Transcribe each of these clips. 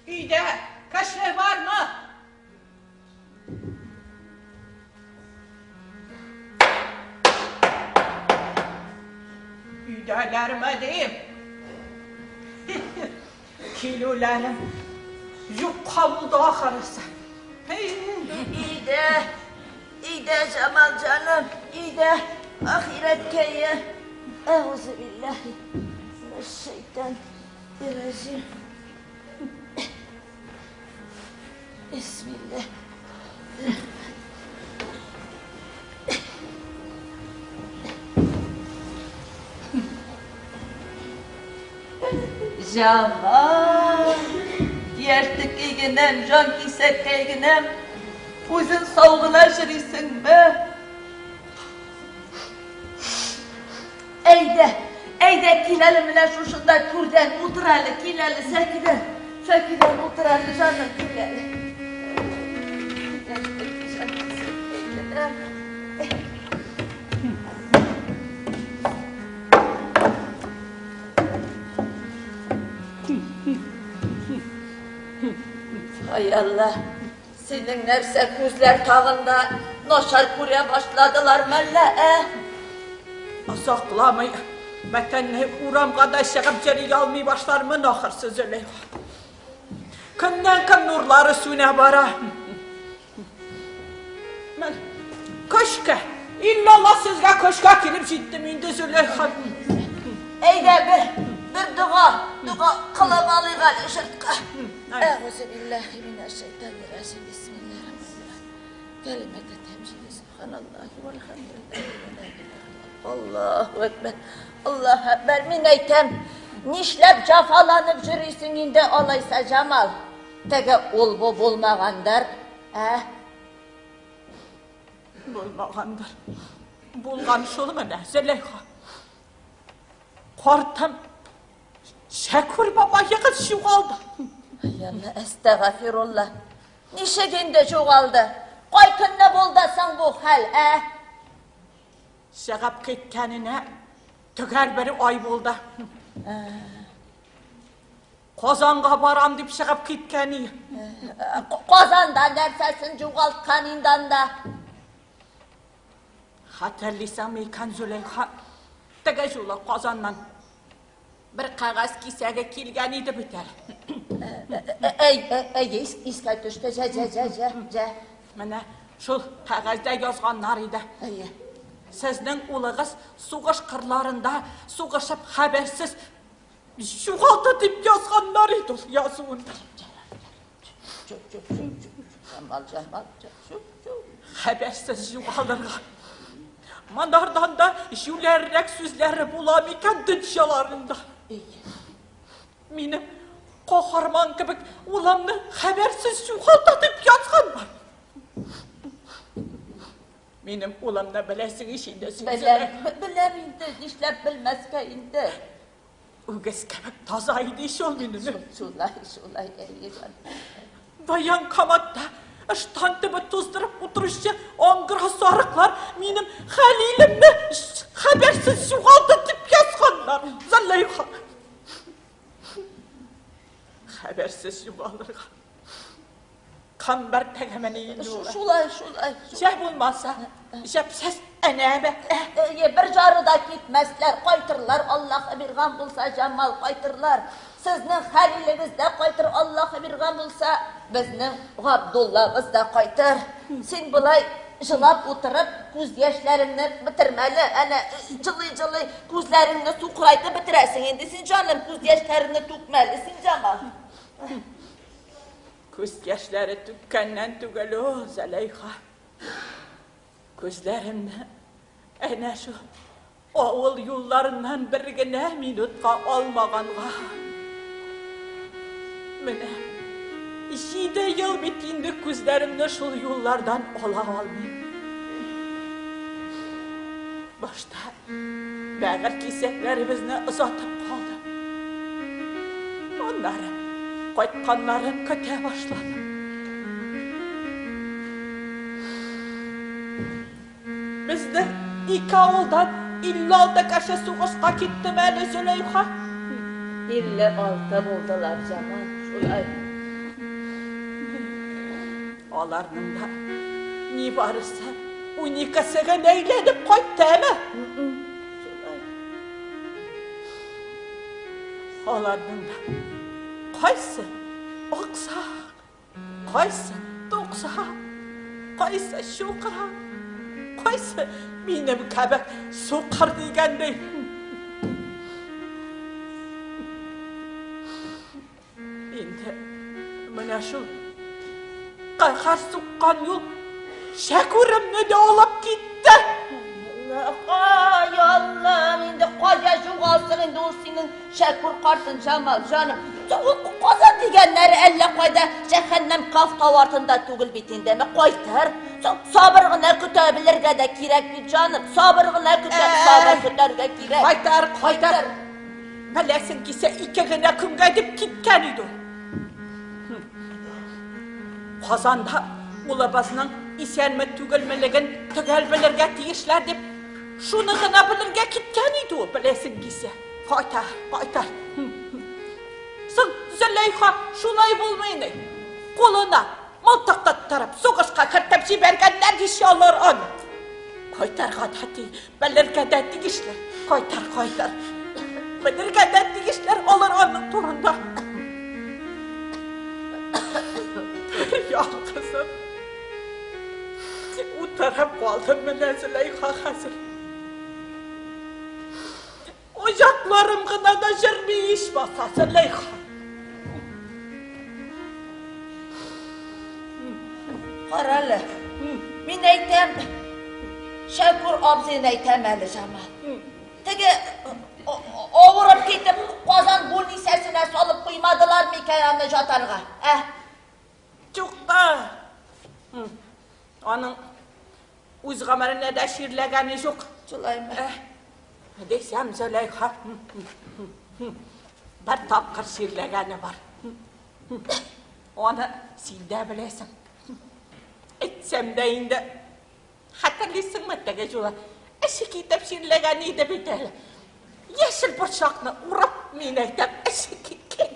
Өйдә кеше бармы? Өйдәләрме дим? Килүләрем юкка булды ахырысы. Өйдә, өйдә Җамал җаным, өйдә ахирәткәе. Әгъузу биллаһи минәш-шайтанир-раҗим. Бисмилла. Җамал, яшьтекәй генәм, җан кисәккәй генәм, үзең сау гына йөрисеңме? Әйдә, әйдә, кил әле менә шушында түрдән утыр әле, кил әле, сәкедән, сәкедән утыр әле, җаным, кил әле. Ай Алла, синең нәрсә күзләр тагын да начар күрә башладылар мәллә, ә? Озакламый бәтәнне урамга да чыгып йөри алмый башлармын ахырсы, Зөләйха. Көннән-көн нурлары сүнә бара. Мен көчкә, иллалла сезгә көчкә килеп җиттем инде, Зөләйха. Әйдә бер, бер дога, дога кылып алыйк әле жыртка. Әгъузу биллахи минәш шайтанир раҗим. Бисмиллахир-рахманир-рахим. Кәлимәтә тәмҗиде субханаллахи вальхамдулиллахи ва ла илаһа иллаллах. Аллаһу әкбәр. Аллаһу әкбәр. Мин әйтәм, нишләп җафаланып йөрисең инде алайса, Җамал? Теге ул бу булмагандыр, ә? Булмагандыр. Булган шул менә, Зөләйха. Картым Шәкүр бабаегыз югалды. Ай Алла, әстәгафирулла. Ничек инде югалды? Кай көнне булды соң бу хәл, ә? Чыгып киткәненә төгәл бер ай булды. Казанга барам дип чыгып киткән иде. Казанда нәрсәсен югалткан инде анда? Хәтерлисеңме икән, Зөләйха? Теге юлы Казаннан бер кәгазь кисәге килгән иде бит әле. Әй, әй, искә төште. Җә, җә, җә, җә, җә. Менә шул кәгазьдә язганнар иде. Әйе. Сезнең улыгыз сугыш кырларында сугышып хәбәрсез югалды дип язганнар иде ул язуында. Җамал, Җамал, Хәбәрсез югалырга. Монардан да җүләррәк сүзләре була микән дөньяларында? Минем каһарман кебек улымны хәбәрсез югалды дип язганнар. Минем улымны беләсең ич инде син. Беләм, беләм инде, нишләп белмәскә инде. Үгез кебек таза иде ич ул минем. Шулай, шулай, әйе, җаным. Военкоматта ыштан төбе туздырып утыручы аңгыра сарыклар минем Хәлилемне хәбәрсез югалды дип язганнар. Зөләйха. Хәбәрсез югалырга. Камбар тәгәмәне инде ул. Шулай, шулай. Җә булмаса, җәпсез әнәмә. Әйе, бер җары да китмәсләр, кайтырлар, Аллаһы биргән булса, Җамал, кайтырлар. Сезнең Хәлилегез дә кайтыр, Аллаһы биргән булса, безнең Габдуллабыз да кайтыр. Син болай җылап утырып, күз яшьләреңне бетермәле, әнә җылый-җылый күзләреңне сукырайтып бетерәсең инде син, җаным, күз яшьләреңне түкмәле син, Җамал. Күз яшьләре түккәннән түгел ул, Зәләйха. Күзләремне әнә шул авыл юлларыннан бер генә минутка алмаганга. Менә 7 ел бит инде күзләремне шул юллардан ала алмыйм. Башта Бәгырь кисәкләребезне озатып калды. Аннары кайтканнарын көтә башладым. Безнең ике авылдан 56 кеше сугышка киттеме әле, Зөләйха? 56 булдылар, Җамал, шулай. Аларның да нибарысы уникесе генә әйләнеп кайтты, әме? Шулай. Аларның да кайсы аксак, кайсы туксак, кайсы чукрак, кайсы минем кебек сукыр дигәндәй. Инде менә шул каһәр суккан юл Шәкүремне дә алып китте. Ай, Аллам, инде кая югалсын инде ул синең Шәкүр картын, Җамал, җаным. Ул Казан дигәннәре әллә кайда җәһәннәм Каф тау артында түгел бит инде. Әмма кайтыр. Сабыр гына көтә белергә дә кирәк бит, җаным. Сабыр гына көтә, сабыр көтәргә кирәк. Кайтар, кайтар. Беләсең килсә, ике генә көнгә дип киткән иде ул. Казанда улыбызның исәнме түгелмелеген төгәл белергә тиешләр дип, шуны гына белергә киткән иде ул, беләсең килсә. Кайтар, кайтар. Соң Зөләйха шулай булмый ни? Кулына мылтык тоттырып, сугышка кертеп җибәргәннәр ич алар аны. Кайтарга да ти, белергә дә тиешләр. Кайтар, кайтар. Белергә дә тиешләр алар аның турында. Ялгызым. Утырып калдым менә Зөләйха хәзер. Аякларым гына да җөрми ичмаса, Зөләйха. Карале, мин әйтәм, Шәкүр абзыйны әйтәм әле, Җамал. Теге авырып китеп, Казан больницасына салып куймадылар микән аны жатарга? Ә? Юкка. Аның үз гомеренә дә чирләгәне юк. Шулаймы? Ә, дисәм, Зөләйха, бер тапкыр чирләгәне бар. Аны син дә беләсең. Әйтсәм дә инде, хәтерлисеңме теге юлы? Эше китеп чирләгән иде бит әле. Яшел борчакны урып, мин әйтәм, эше киткән.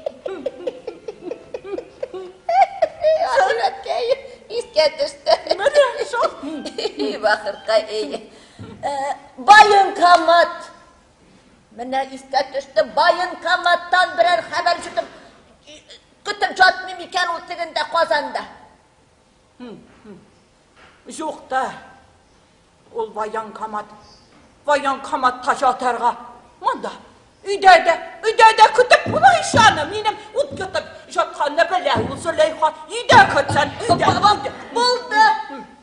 Ахирәткәй, искә төште. Менә шул. Бахыркай, эй. Военкомат. Менә искә төште, военкоматтан берәр хәбәр ишетеп, көтеп жатмый микән ул тегендә Казанда? Юк та, ул военкомат, военкоматта жатарга. Монда, өйдә дә, өйдә дә көтеп була ич аны. Минем ут йотып жатканны белә ул Зөләйха. Өйдә көтсен, өйдә, өйдә. Булды,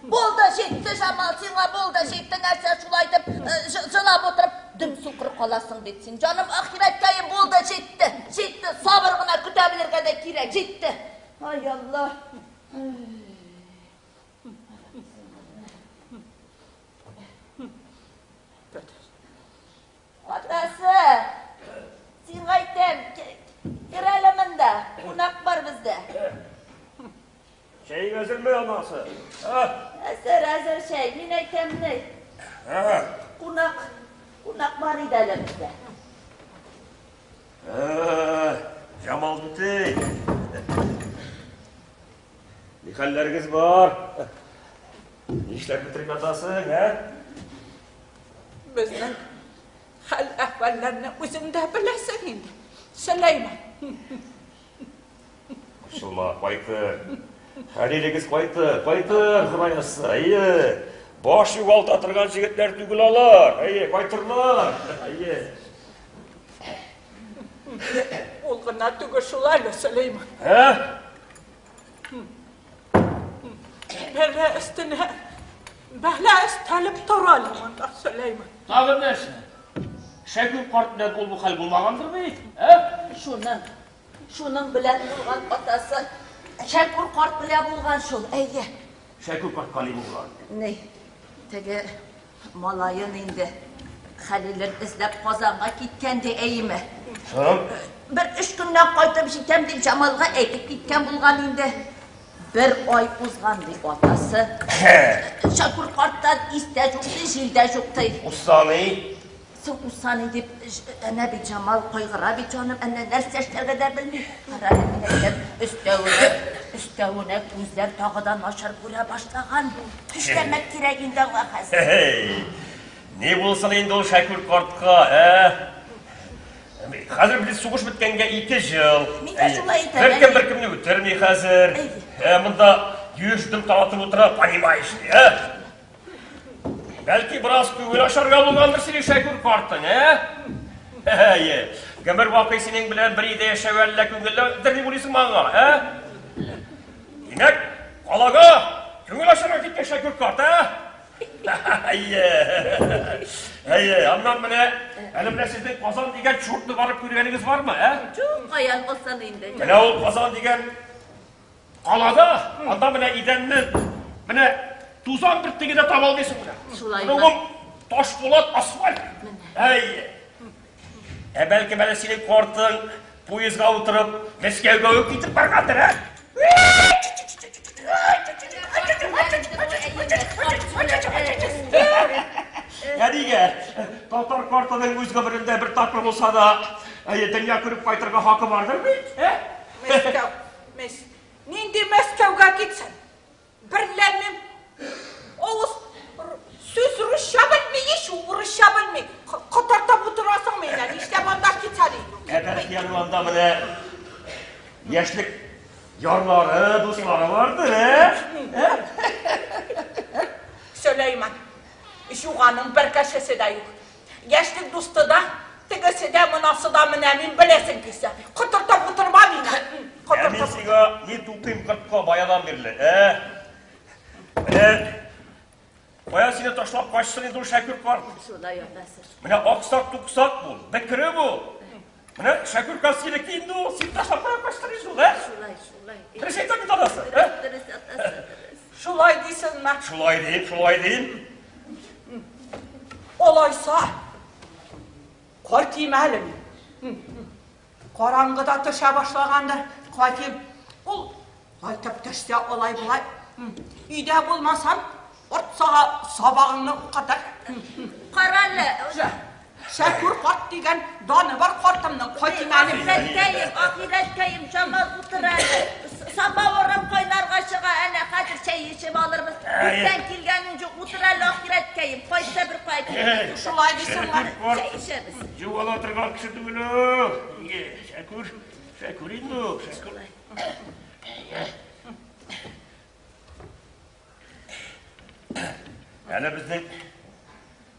булды, җитте, Җамал, сиңа булды, җитте, нәрсә шулай итеп җылап утырып, дөм сукыр каласың бит син. Җаным, ахирәткәем, булды, җитте, җитте, сабыр гына көтә белергә дә кирәк, җитте. Ай, Алла. Атасы, сиңа әйтәм, кер әле монда, кунак бар бездә. Чәй әзерме, анасы? Әзер, әзер чәй. Мин әйтәм ни. Кунак, кунак бар иде әле бездә. Җамал түтей. Ни хәлләрегез бар? Нишләп бетереп ятасың, ә? Безнең хәл-әхвәлләрне үзең дә беләсең инде, Сөләйман. Борчылма, кайтыр. Хәлилегез кайтыр, кайтыр, Ходай язса. Әйе. Баш югалта торган җегетләр түгел алар. Әйе, кайтырлар. Әйе. Ул гына түгел шул әле, Сөләйман. Ә? Бәлә өстенә бәлә өстәлеп тора әле монда, Сөләйман. Тагын нәрсә? Шәкүр карт белән ул бу хәл булмагандыр бит, ә? Шуның, шуның белән булган атасы. Шәкүр карт белән булган шул, әйе. Шәкүр картка ни булган? Ни, теге малаен инде. Хәлилен эзләп Казанга киткән ди, әйеме? Соң? Бер өч көннән кайтып җитәм дип Җамалга әйтеп киткән булган инде. Бер ай узган ди атасы. Шакур карттан ис тә юк ди, җил дә юк ди. Усаный? Соң Усаный дип, әнә бит Җамал кайгыра бит җаным, әнә нәрсә эшләргә дә белми. Кара әле, мин әйтәм, өстәвенә, өстәвенә күзләр тагы да начар күрә башлаган. Көчләмәк кирәк инде аңа хәзер. Хе-хей. Ни булсын инде ул Шәкүр картка, ә? Хәзер бит сугыш беткәнгә 2 ел. Мин дә шулай әйтәм, Беркем әйе. беркемне үтерми хәзер. Әйе. Ә, монда юеш дөм таратып утыра, понимаешь ли, ә? Бәлки бераз күңел ачарга булгандыр синең Шәкүр картың, ә? Әйе. Гомер бакый синең белән бер өйдә яшәү әллә күңелледер дип уйлыйсың аңа, ә? Димәк, калага күңел ачарга киткән Шәкүр карт, ә? Әйе. Әйе, аннан менә, әле менә сезнең Казан дигән чуртны барып күргәнегез бармы, ә? Юк, каян булсын инде. Менә ул Казан дигән калада, анда менә идәнне, менә тузан бөртеге дә таба алмыйсың менә. Шулай Менә ма? ул таш булат асфальт. Әйе. Ә бәлки менә синең картың поездга утырып Мәскәүгә үк китеп баргандыр, ә? Ә нигә? Татар картының үз гомерендә бер тапкыр булса да, әйе, дөнья күреп кайтырга хакы бардыр бит, ә? Мәскәү, Мәс. Нинди Мәскәүгә китсен? Берләмим. Авыз сүз русча белми ич, ул урысча белми. Котыртып утырасың мине, нишләп анда китсә ди? Ә бәлки аның анда менә яшьлек ярлары, дуслары бардыр, ә? Сөләйман, юганың бер кешесе дә юк. Яшьлек дусты да, тегесе дә, монасы да менә мин беләсең килсә. Котыртып утырма мине. Ә мин Котыртып. сиңа ни тукыйм кыртка баядан бирле, ә? Менә кая сине ташлап качсын инде ул Шәкүр карт? Шулай атасы. Менә аксак туксак бул, бекре бул. Менә Шәкүр карт синеке инде ул, син ташлап кая качтың инде ул, ә? Шулай, шулай. Дөрес әйтәм бит анасы, ә? Дөрес, дөрес атасы, дөрес. Шулай дисеңме? Шулай дим, шулай дим. Олайса, кайтыйм әле мин. Караңгыда төшә башлагандыр, кайтыйм. Ул кайтып төшсә алай болай. Өйдә булмасам, ортсага сабагыңны укытыр. Кара әле. Шәкүр карт дигән даны бар картымның, кайтыйм әле мин. Ахирәткәем, ахирәткәем, Җамал утыр әле. Самавырым кайнарга чыга, әнә хәзер чәй эчеп алырбыз. Күптән килгәнең юк, утыр әле, ахирәткәем. Кайтса бер кайт. Шулай дисеңме? Чәй эчәбез. Югала торган кеше түгел ул. Ие, Шәкүр, Шәкүр инде ул, Шәкүр. Әле безнең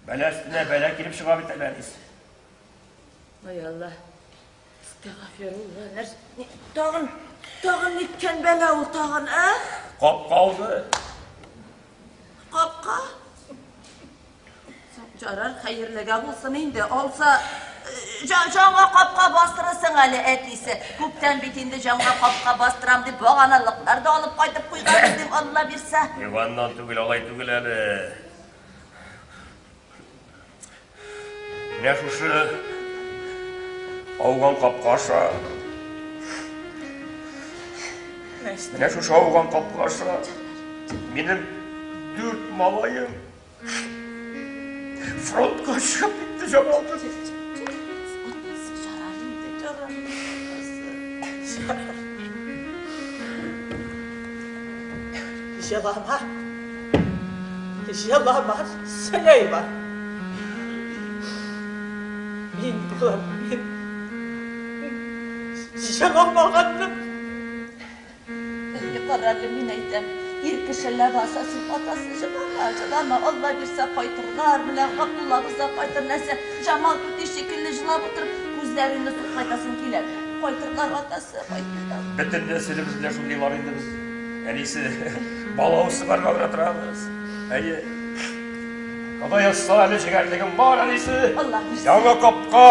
бәла өстенә бәла килеп чыга бит әле, әнисе. Ай Алла. Әстәгъфирулла. Нәрсә? Тагын, тагын ниткән бәла ул тагын, ә? Капка алды. Капка? Ярар, хәерлегә булсын инде. Алса, җаңа капка бастырасың әле, әтисе. Күптән бит инде җаңа капка бастырам дип баганалыклар да алып кайтып куйган идем, Алла бирсә. Иваннан түгел, алай түгел әле. Менә шушы ауган капка аша. Менә шушы ауган капка аша. Минем 4 малаем фронтка чыгып китте, Җамал. Җылама. Җылама, Сөләйман. Мин булам, мин. Җыламаганны. Карале, мин әйтәм, ир кеше ләбаса син атасы җылама, җылама, Алла бирсә кайтырлар, менә Габдуллабыз да кайтыр, нәрсә, Җамал түти шикелле җылап утырып, күзләреңне сукайтасың килә. Кайтырлар атасы, кайтырлар. Бөтен нәселебез белән шундыйлар инде без. Әнисе, балавыз сыгарга гына торабыз. Әйе. Ходай язса, әле җегәрлегем бар, әнисе. Алла бирсә. Яңа капка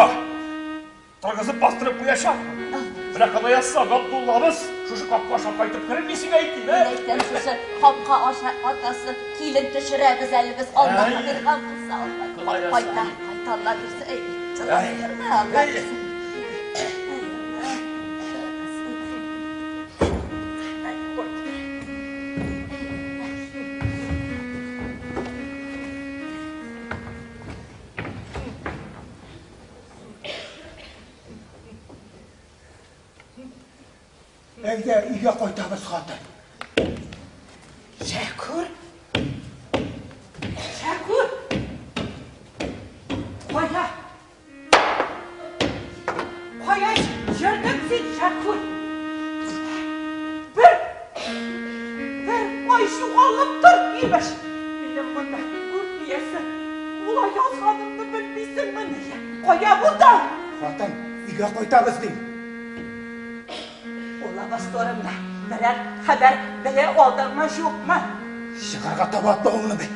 торгызып бастырып куячак. Менә Ходай язса, Габдуллабыз шушы капка аша кайтып керер, мин сиңа әйтим, ә? Мин әйтәм, шушы капка аша атасы килен төшерәбез әле без, Аллаһ биргән булса, Алла. Ходай язса. Кайта, кайта. Алла бирсә, әй, чыгып йөрмә, Алла бирсә. Әйдә, өйгә кайтабыз, хатын. Шәкүр! Шәкүр! Кая? Кая йөрдең син, Шәкүр? Бер, бер ай югалып тор, имеш. Минем монда күп иясе була язганымны белмисеңмени? Кая булдың? Хатын, өйгә кайтабыз, дим. Улыгыз турында берәр хәбәр белә алдыңмы, юкмы? Чыгарга таба атлавыңны бел.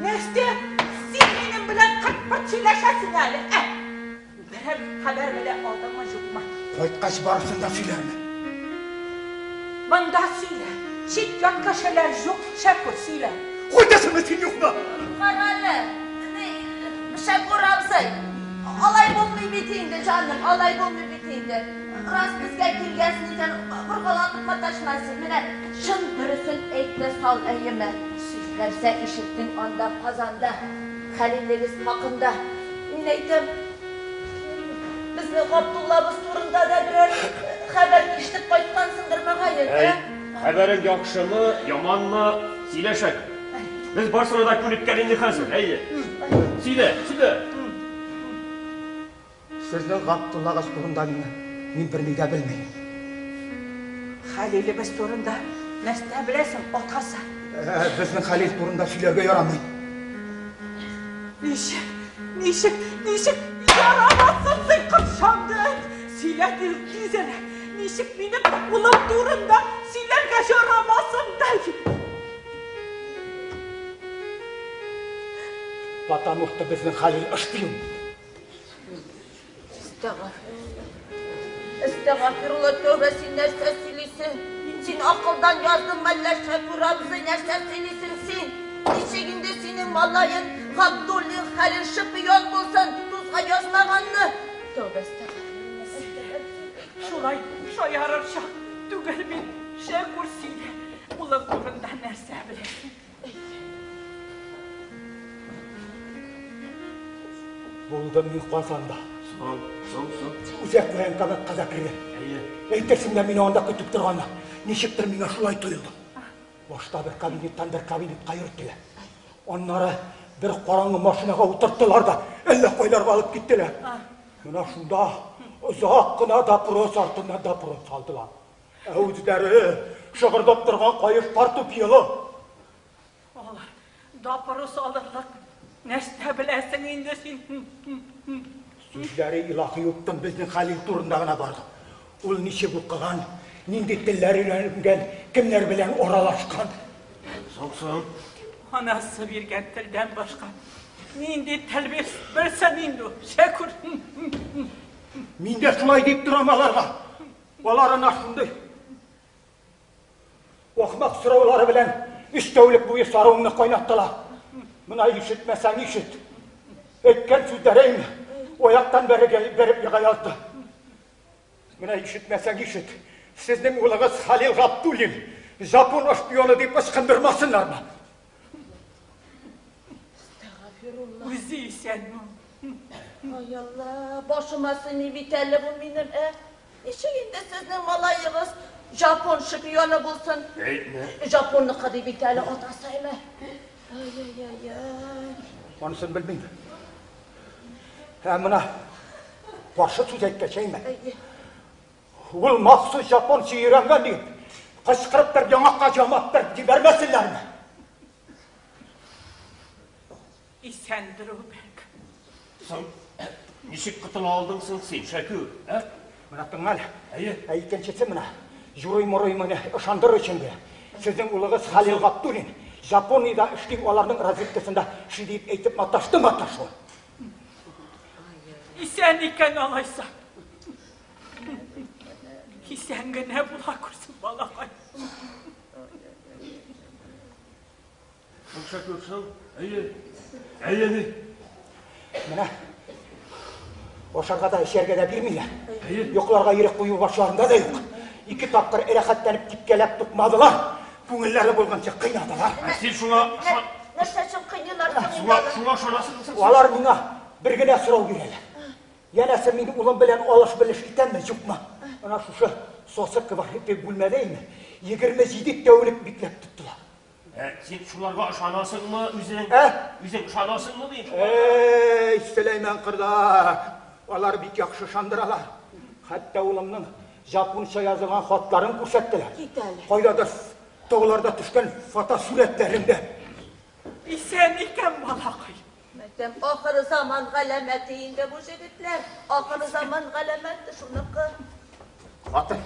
Нәрсә? Син минем белән кырт-пырт сөйләшәсең әле, ә? Берәр хәбәр белә алдыңмы, юкмы? Кайткач барысын да сөйләрмен. Монда сөйлә. Чит-ят кешеләр юк, Шәкүр, сөйлә. Кайтасыңмы син, юкмы? Карале, ни, Шәкүр абзый, алай булмый бит инде, җаным, алай булмый бит инде. Рас безгә килгәнсең икән, боргаланып маташма син. Менә чын дөресен әйт тә сал, әйеме? Нәрсә ишеттең анда Казанда, Хәлилегез хакында? Мин әйтәм, безнең Габдуллабыз турында да берәр хәбәр ишетеп кайткансыңдыр, мөгаен, ә? Әй, хәбәрең яхшымы, яманмы, сөйлә, Шәкүр. Без барысына да күнеккән инде хәзер, әйе. Сөйлә, сөйлә. Сезнең Габдуллагыз турында мин, мин берни дә белмим. Хәлилебез турында нәрсә беләсең, атасы? Ә, безнең Хәлил турында сөйләргә ярамый. Ничек, ничек, ничек ярамасын син, капшанды? Сөйлә тиз, тизрәк. Ничек минем улым турында сөйләргә ярамасын да? Потому что безнең Хәлил шпион. Әстәгафирулла. Әстәгафирулла, тәүбә, син нәрсә сөйлисең? Син акылдан яздың мәллә, Шәкүр абзый, нәрсә сөйлисең син? Ничек инде синең малаең Габдуллин Хәлил шпион булсын, тузга язмаганны? Тәүбә, әстәгафирулла, әстәгафирулла. Шулай шаярыр чак түгел бит, Шәкүр, сөйлә. Улың турында нәрсә беләсең? Булдым мин Казанда. Соң, соң, соң. Үзәк военкоматка да кердем. Әйе. Әйтерсең дә мине анда көтеп торганнар. Ничектер миңа шулай тоелды. Башта бер кабинеттан бер кабинетка йөрттеләр. Аннары бер караңгы машинага утырттылар да, әллә кайларга алып киттеләр. Менә шунда озак кына допрос артыннан допрос алдылар. Ә үзләре шыгырдап торган каеш портупелы. Алар допрос алырлык нәрсә беләсең инде син? Сүзләре илаһи юктан безнең Хәлил турында гына барды. Ул ничек укыган, нинди телләр өйрәнгән, кемнәр белән аралашкан. Соң, соң. Анасы биргән телдән башка нинди тел белсен инде ул, Шәкүр? Мин дә шулай дип торам аларга. Алар ана шундый ахмак сораулары белән өч тәүлек буе саруыңны кайнаттылар. Менә ишетмәсәң ишет. Әйткән сүзләрем аяктан бәреп ега язды. Менә ишетмәсәң ишет. Сезнең улыгыз Хәлил Габдуллин Жапон шпионы дип ычкындырмасыннармы? Үзе исәнме? Ай Алла, башыма сыймый бит әле бу минем, ә? Ничек инде сезнең малаегыз Жапон шпионы булсын? Әйтмә. Жапонныкы ди бит әле атасы, әйме? Ай-яй-яй-яй. Анысын белмим. Ә менә каршы сүз әйткәч, әйме? Әйе. Ул махсус японча өйрәнгән дип, кычкырып бер яңакка ямап бер җибәрмәсеннәрме? Исәндер ул бәлки. Соң, ничек котыла алдың соң син, Шәкүр, ә? Менә тыңла әле. Әйе. Ә икенчесе менә, юрый-мурый менә ышандырыр өчен генә. Сезнең улыгыз Хәлил Габдуллин Япониядә эшли, аларның разведкасында эшли дип әйтеп маташты маташуын. Исән икән алайса. Исән генә була күрсен, балакай. Соң, Шәкүр, соң, әйе. Әйе, ни? Менә ашарга да, эчәргә дә бирмиләр. Йокларга ирек кую башларында да юк. Ике тапкыр рәхәтләнеп типкәләп тукмадылар. Күңелләре булганча кыйнадылар. Ә син шуңа Нәрсә өчен кыйныйлар соң инде алар? Шуңа ышанасыңмы соң? Алар миңа бер генә сорау бирәләр. Янәсе мин улым белән алыш-белеш итәмме, юкмы? Ана шушы сасы квартира бүлмәдә инде 27 тәүлек бикләп тоттылар. Ә син шуларга ышанасыңмы үзең? Ә? Үзең ышанасыңмы дим? Эй, Сөләйман кордаш, алар бик яхшы ышандыралар. Хәтта улымның японча язылган хатларын күрсәттеләр. Кит әле. Кайдадыр тауларда төшкән фотосурәтләрен дә. Исән икән балакай. Мәйтәм, ахыры заман галәмәте инде бу җегетләр. Ахыры заман галәмәте шуныкы. Хатын,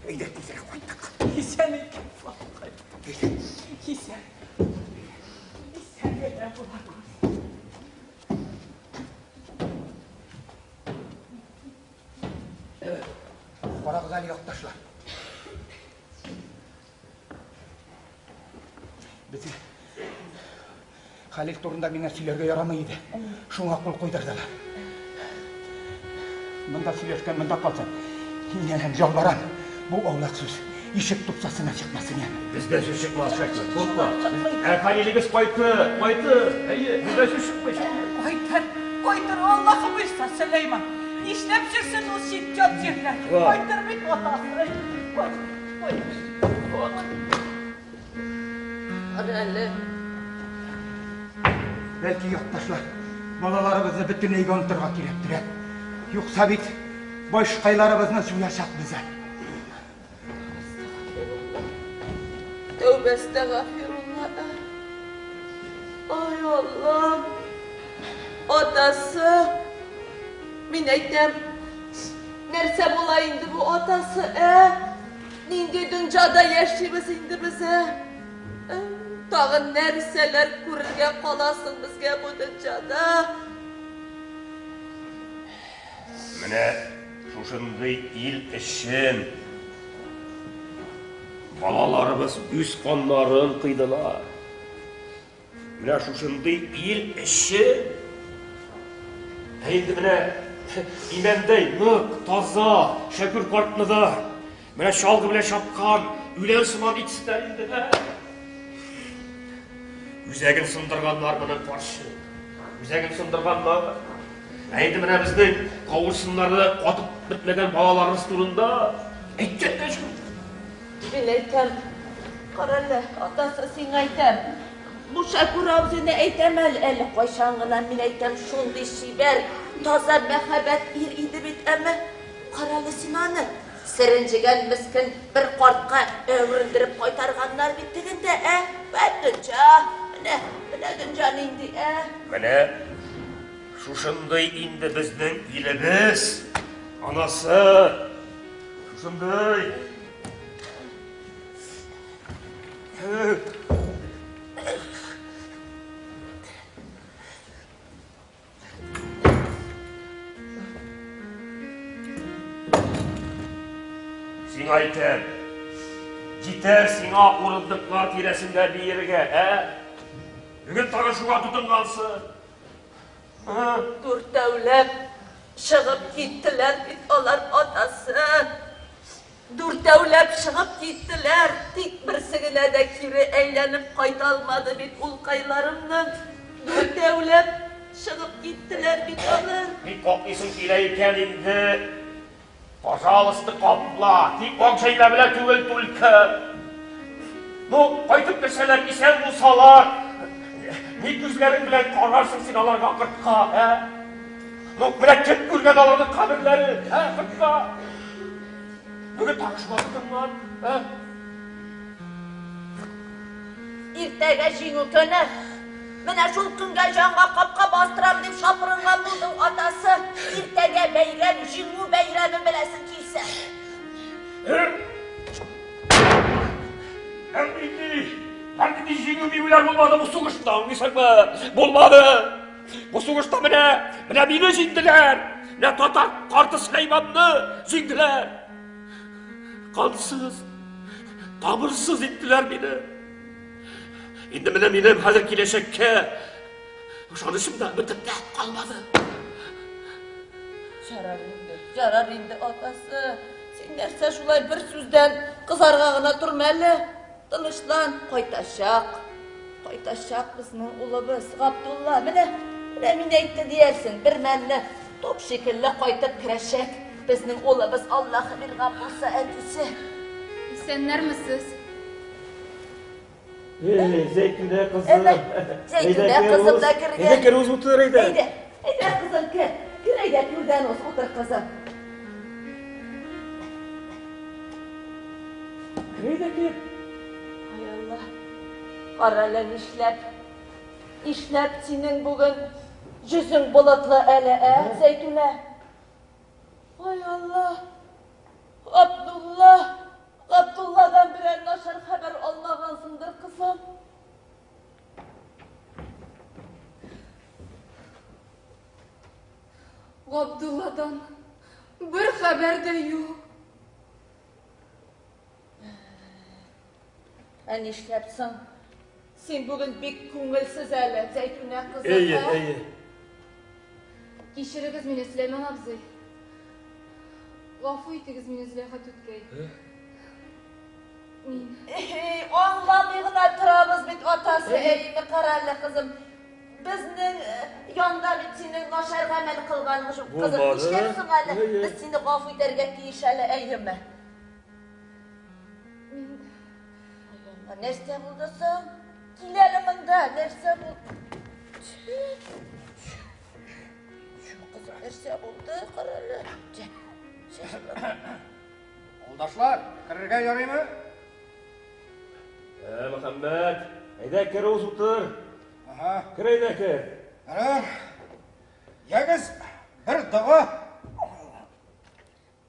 әйдә тизрәк кайттык. Исән икән балакай. Исән. Исән генә була күр. Карагыз әле, якташлар. Без Хәлил турында миңа сөйләргә ярамый иде. Шуңа кул куйдырдылар. Монда сөйләшкән монда калсын. Инәләм, ялварам. Бу аулак сүз ишек тупсасына чыкмасын яме. Бездә сүз чыкмас, Шәкүр. Куркма. Ә Хәлилегез кайтты, кайтты. Әйе, бездә сүз чыкмый. Кайтыр, кайтыр, Аллаһы боерса, Сөләйман. Нишләп йөрсен ул чит ят җирдә? Кайтыр бит атасы. Кайтыр, кайтыр. Кара әле. Бәлки якташлар, балаларыбызны бөтенләйгә онытырга кирәктер, ә? Юкса бит башкайларыбызны җуячакбыз әле. Тәүбә әстәгафирулла. Ай Аллам. Атасы. Мин әйтәм, нәрсә була инде бу атасы, ә? Нинди дөньяда яшибез инде без, ә? Тагын нәрсәләр күрергә каласың безгә бу дөньяда? Менә шушындый ил өчен балаларыбыз үз каннарын кыйдылар. Менә шушындый ил өчен. Ә инде менә имәндәй нык, таза Шәкүр картны да менә чалгы белән чапкан үлән сыман итсеннәр инде. Ә? Үзәген сындырганнар моның каршы. Үзәген сындырганнар. Ә инде менә безнең кавырсыннары катып бетмәгән балаларыбыз турында әйткән дә юк. Мин әйтәм, карале, атасы сиңа әйтәм. Бу Шәкүр абзыйны әйтәм әле, әле кайчан гына мин әйтәм, шундый чибәр, таза, мәһабәт ир иде бит, әмма карале син аны. Серенҗегән мескен бер картка әверелдереп кайтарганнар бит тегендә, ә? Вәт дөнья, менә, менә дөнья нинди, ә? Менә шушындый инде безнең илебез, анасы, шушындый. Сиңа әйтәм, җитәр сиңа урындыклар тирәсендә биергә, ә? Бүген тагын шуңа тотынгансың. Дүртәүләп чыгып киттеләр бит алар, атасы. Дүртәүләп чыгып киттеләр, тик берсе генә дә кире әйләнеп кайта алмады бит улкайларымның. Дүртәүләп чыгып киттеләр бит алар. Бик каплыйсың килә икән инде. Пожалуйста, капла. Тик ак җәймә белән түгел түлке. Ну, кайтып керсәләр, исән булсалар, ни күзләрең белән карарсың син аларга кортка, ә? Ну, менә кем күргән аларның каберләрен, ә, кортка? Бүген тагы шуңа тотынган, ә? Иртәгә җиңү көне. Менә шул көнгә җанга капка бастырам дип шапырынган булдың, атасы. Иртәгә бәйрәм, җиңү бәйрәме беләсең килсә. Әлбәттә, җиңү миңләр булмады бу сугышта, аңлыйсыңмы? Булмады. Бу сугышта менә, менә мине җиңделәр. Менә татар карты Сөләйманны җиңделәр. Кансыз, тамырсыз иттеләр мине. Инде менә минем хәзер киләчәккә Ышанычым да, өметем дә калмады. Ярар инде, ярар инде, атасы. Син нәрсә шулай бер сүздән кызарга гына торма әле. Тынычлан, кайтачак. Кайтачак безнең улыбыз Габдулла. Менә, менә мин әйтте диярсең, бер мәлне топ шикелле кайтып керәчәк. Безнең улыбыз Аллаһы биргән булса әтисе. Исәннәрмесез? Эй, Зәйтүнә кызым. Әнә, Зәйтүнә кызым да кергән. Әйдә кер уз утыр әйдә. Әйдә, әйдә кызым кер. Кер әйдә түрдән уз, утыр кызым. Кер әйдә кер. Ай Алла. Кара әле нишләп? Нишләп синең бүген йөзең болытлы әле, ә, Зәйтүнә? Ай Алла. Габдулла. Габдулладан берәр начар хәбәр алмагансыңдыр, кызым. Габдулладан бер хәбәр дә юк. Ә нишләп соң? Син бүген бик күңелсез әле, Зәйтүнә кызым. Әйе, ә? әйе. Кичерегез мине, Сөләйман абзый. Гафу итегез мине, Зөләйха түткәй. Мин Эй, аңламый гына торабыз бит, атасы, әйеме, кара әле, кызым. Безнең янда бит синең начар гамәл кылганың юк, кызым. Булмады. Нишләп соң әле? Әйе. Без сине гафу итәргә тиеш әле, әйеме? мин Ай, Алла, нәрсә булды соң? Кил әле монда, нәрсә булды? Чү, кызым, нәрсә булды? Кара әле. Чә, чә, Юлдашлар, керергә ярыймы? Ә, Мөхәммәт, әйдә кер уз утыр. Ага. Кер әйдә кер. Ярар. Ягез, бер дога.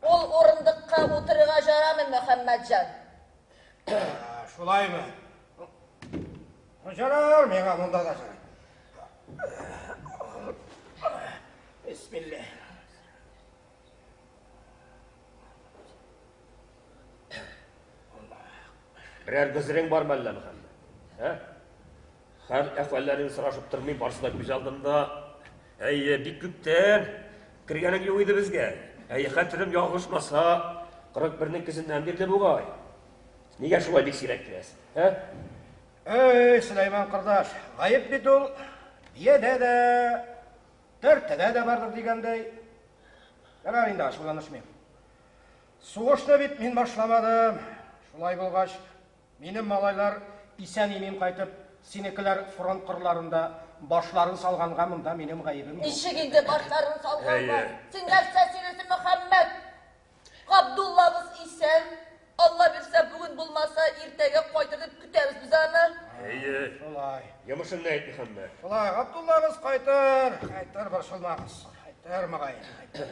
Ул урындыкка утырырга жарамый, Мөхәммәтҗан. Ә, Шулаймы? Ярар, миңа монда да ярый. Бисмилла. Берәр гозерең бармы әллә, Мөхәммәт? Ә? Хәл әхвәлләрен сорашып тормый, барысы да күз алдында. Әйе, бик күптән кергәнең юк иде безгә. Әйе, хәтерем ялгышмаса, 41-нең көзеннән бирле бугай. Нигә шулай бик сирәк киләсең? Ә? Эй, Сөләйман кордаш, гаеп бит ул. Биядә дә, тәртәдә дә бардыр дигәндәй. Ярар инде, ачуланышмыйм. Сугышны бит мин башламадым. Шулай булгач, минем малайлар исән-имин кайтып, синекеләр фронт кырларында башларын салганга монда минем гаебем юк. Ничек инде башларын салганга? Әйе. Син нәрсә сөйлисең, Мөхәммәт? Габдуллабыз исән. Алла бирсә, бүген булмаса, иртәгә кайтыр дип көтәбез без аны. Әйе. Шулай. Йомышыңны әйт, Мөхәммәт. Шулай, Габдуллабыз кайтыр, кайтыр, борчылмагыз. Кайтыр, мөгаен, кайтыр.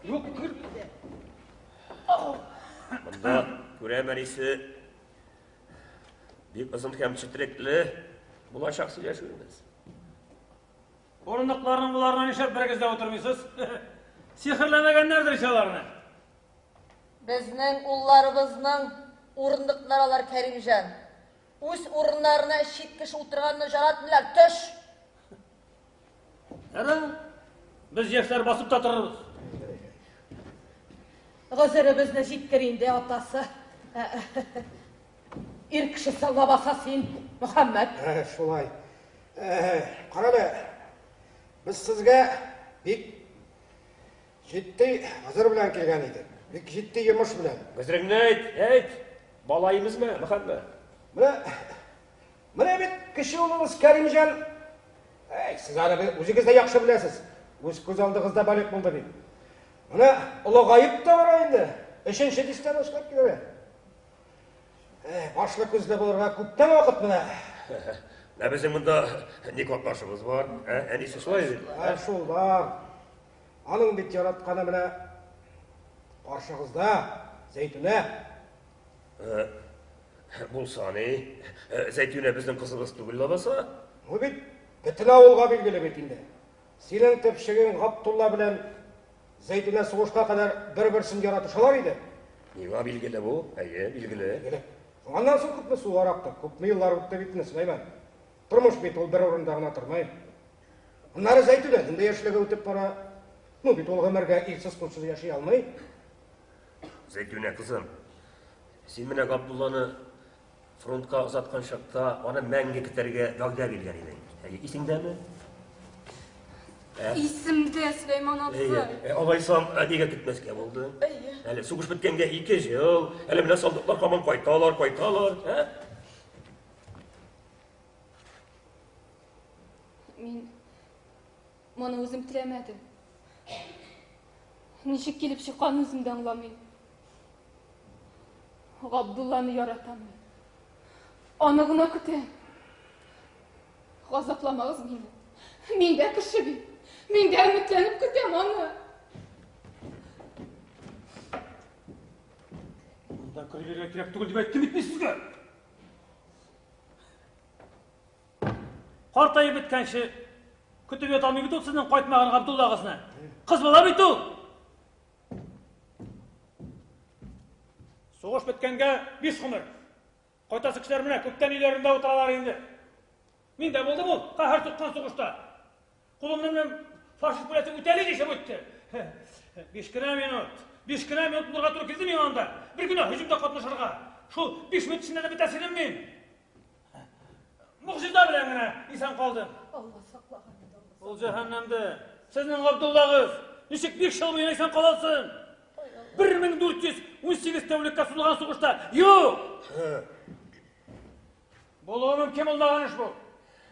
Юк, кер. Монда күрәм әнисе бик озын һәм четерекле булачак сөйләшүебез. Урындыкларның боларына нишләп берегез дә утырмыйсыз? Сихерләмәгәннәрдер ич аларны. Безнең улларыбызның урындыклары алар, Кәримҗан. Үз урыннарына чит кеше утырганны яратмыйлар. Төш! Әра, без яшьләр басып та торырбыз. Гозеребезне җиткер инде, атасы. Ир кеше лабаса син, Мөхәммәт. Ә, шулай. Ә, Кара әле, без сезгә бик җитди гозер белән килгән идек. Бик җитди йомыш белән. Гозереңне әйт, әйт. Бала имезме, Мөхәммәт? Менә, менә бит кече улыбыз Кәримҗан. Әй, сез аны үзегез дә яхшы беләсез. Үз күз алдыгызда балигъ булды бит. Менә олыгаеп та бара инде. Өченче дистәне эшләп килә. Әй, башлы күзле булырга күптән вакыт менә. Ә безнең монда ни катнашыбыз бар? Ә, әнисе шулай бит. Ә, шул бар. Аның бит яратканы менә каршыгызда Зәйтүнә. Булса ни, Зәйтүнә безнең кызыбыз түгел лабаса. Бу бит бөтен авылга билгеле бит инде. Синең төпчегең Габдулла белән Зәйтүнә сугышка кадәр бер-берсен яратышалар иде. Миңа билгеле бу. Әйе, билгеле. Билгеле. Аннан соң күпме сулар акты, күпме еллар үтте бит инде, Сөләйман. Тормыш бит ул бер урында гына тормый. Аннары Зәйтүнәнең дә яшьлеге үтеп бара. Ну бит ул гомергә ирсез-кулсыз яши алмый. Зәйтүнә, кызым, син менә Габдулланы фронтка озаткан чакта аны мәңге көтәргә вәгъдә биргән идең. Әйе, исеңдәме? Ә? Исемдә, Сөләйман абзый. Әйе, алайсам, нигә көтмәскә булды? Әйе. Әле сугыш беткәнгә 2 ел, әле менә солдатлар һаман кайталар, кайталар, ә? Мин моны үзем теләмәдем. Ничек килеп чыкканын үзем дә аңламыйм. Габдулланы яратам мин. Аны гына көтәм. Газапламагыз мине. Мин дә кеше бит. Мин дә өметләнеп көтәм аны. Монда керергә кирәк түгел дип әйттем бит мин сезгә. Картаеп беткәнче көтеп ята алмый бит ул сезнең кайтмаган Габдуллагызны. Кыз бала бит ул. Сугыш беткәнгә 5 гомер. Кайтасы кешеләр менә күптән өйләрендә утыралар инде. Мин дә булдым ул каһәр суккан сугышта. Кулымнан менә фашист пулясы үтәли дишеп үтте. 5 кенә минут, 5 кенә минут булырга туры килде миңа анда. Бер генә һөҗүмдә катнашырга. Шул 5 минут эчендә дә бетәсе идем мин. Могҗиза белән генә исән калдым. Алла саклаган инде. Ул җәһәннәмдә. Сезнең Габдуллагыз ничек 5 ел буена исән каласың? 1418 тәүлеккә сузылган сугышта юк! Булуы мөмкин булмаган эш бу.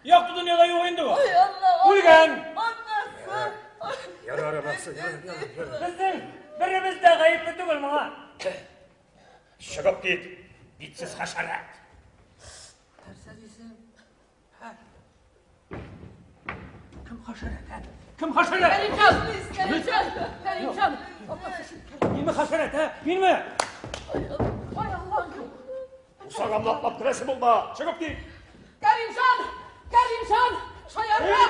Якты дөньяда юк инде бу. Ой, Алла, Үлгән. Аннасы. Ярар, анасы, ярар, ярар, ярар. Безнең беребез дә гаепле түгел моңа. Чыгып кит, битсез хәшәрәт. Нәрсә дисең? Кем хәшәрәт? ә? Кем хәшәрәт? Кәримҗан! Кәримҗан! Кәримҗан! Минме хәшәрәт, ә? Минме? Ай Аллам! Усагамны атлап керәсе булма. Чыгып кит. Кәримҗан! Кәримҗан! Шаярма!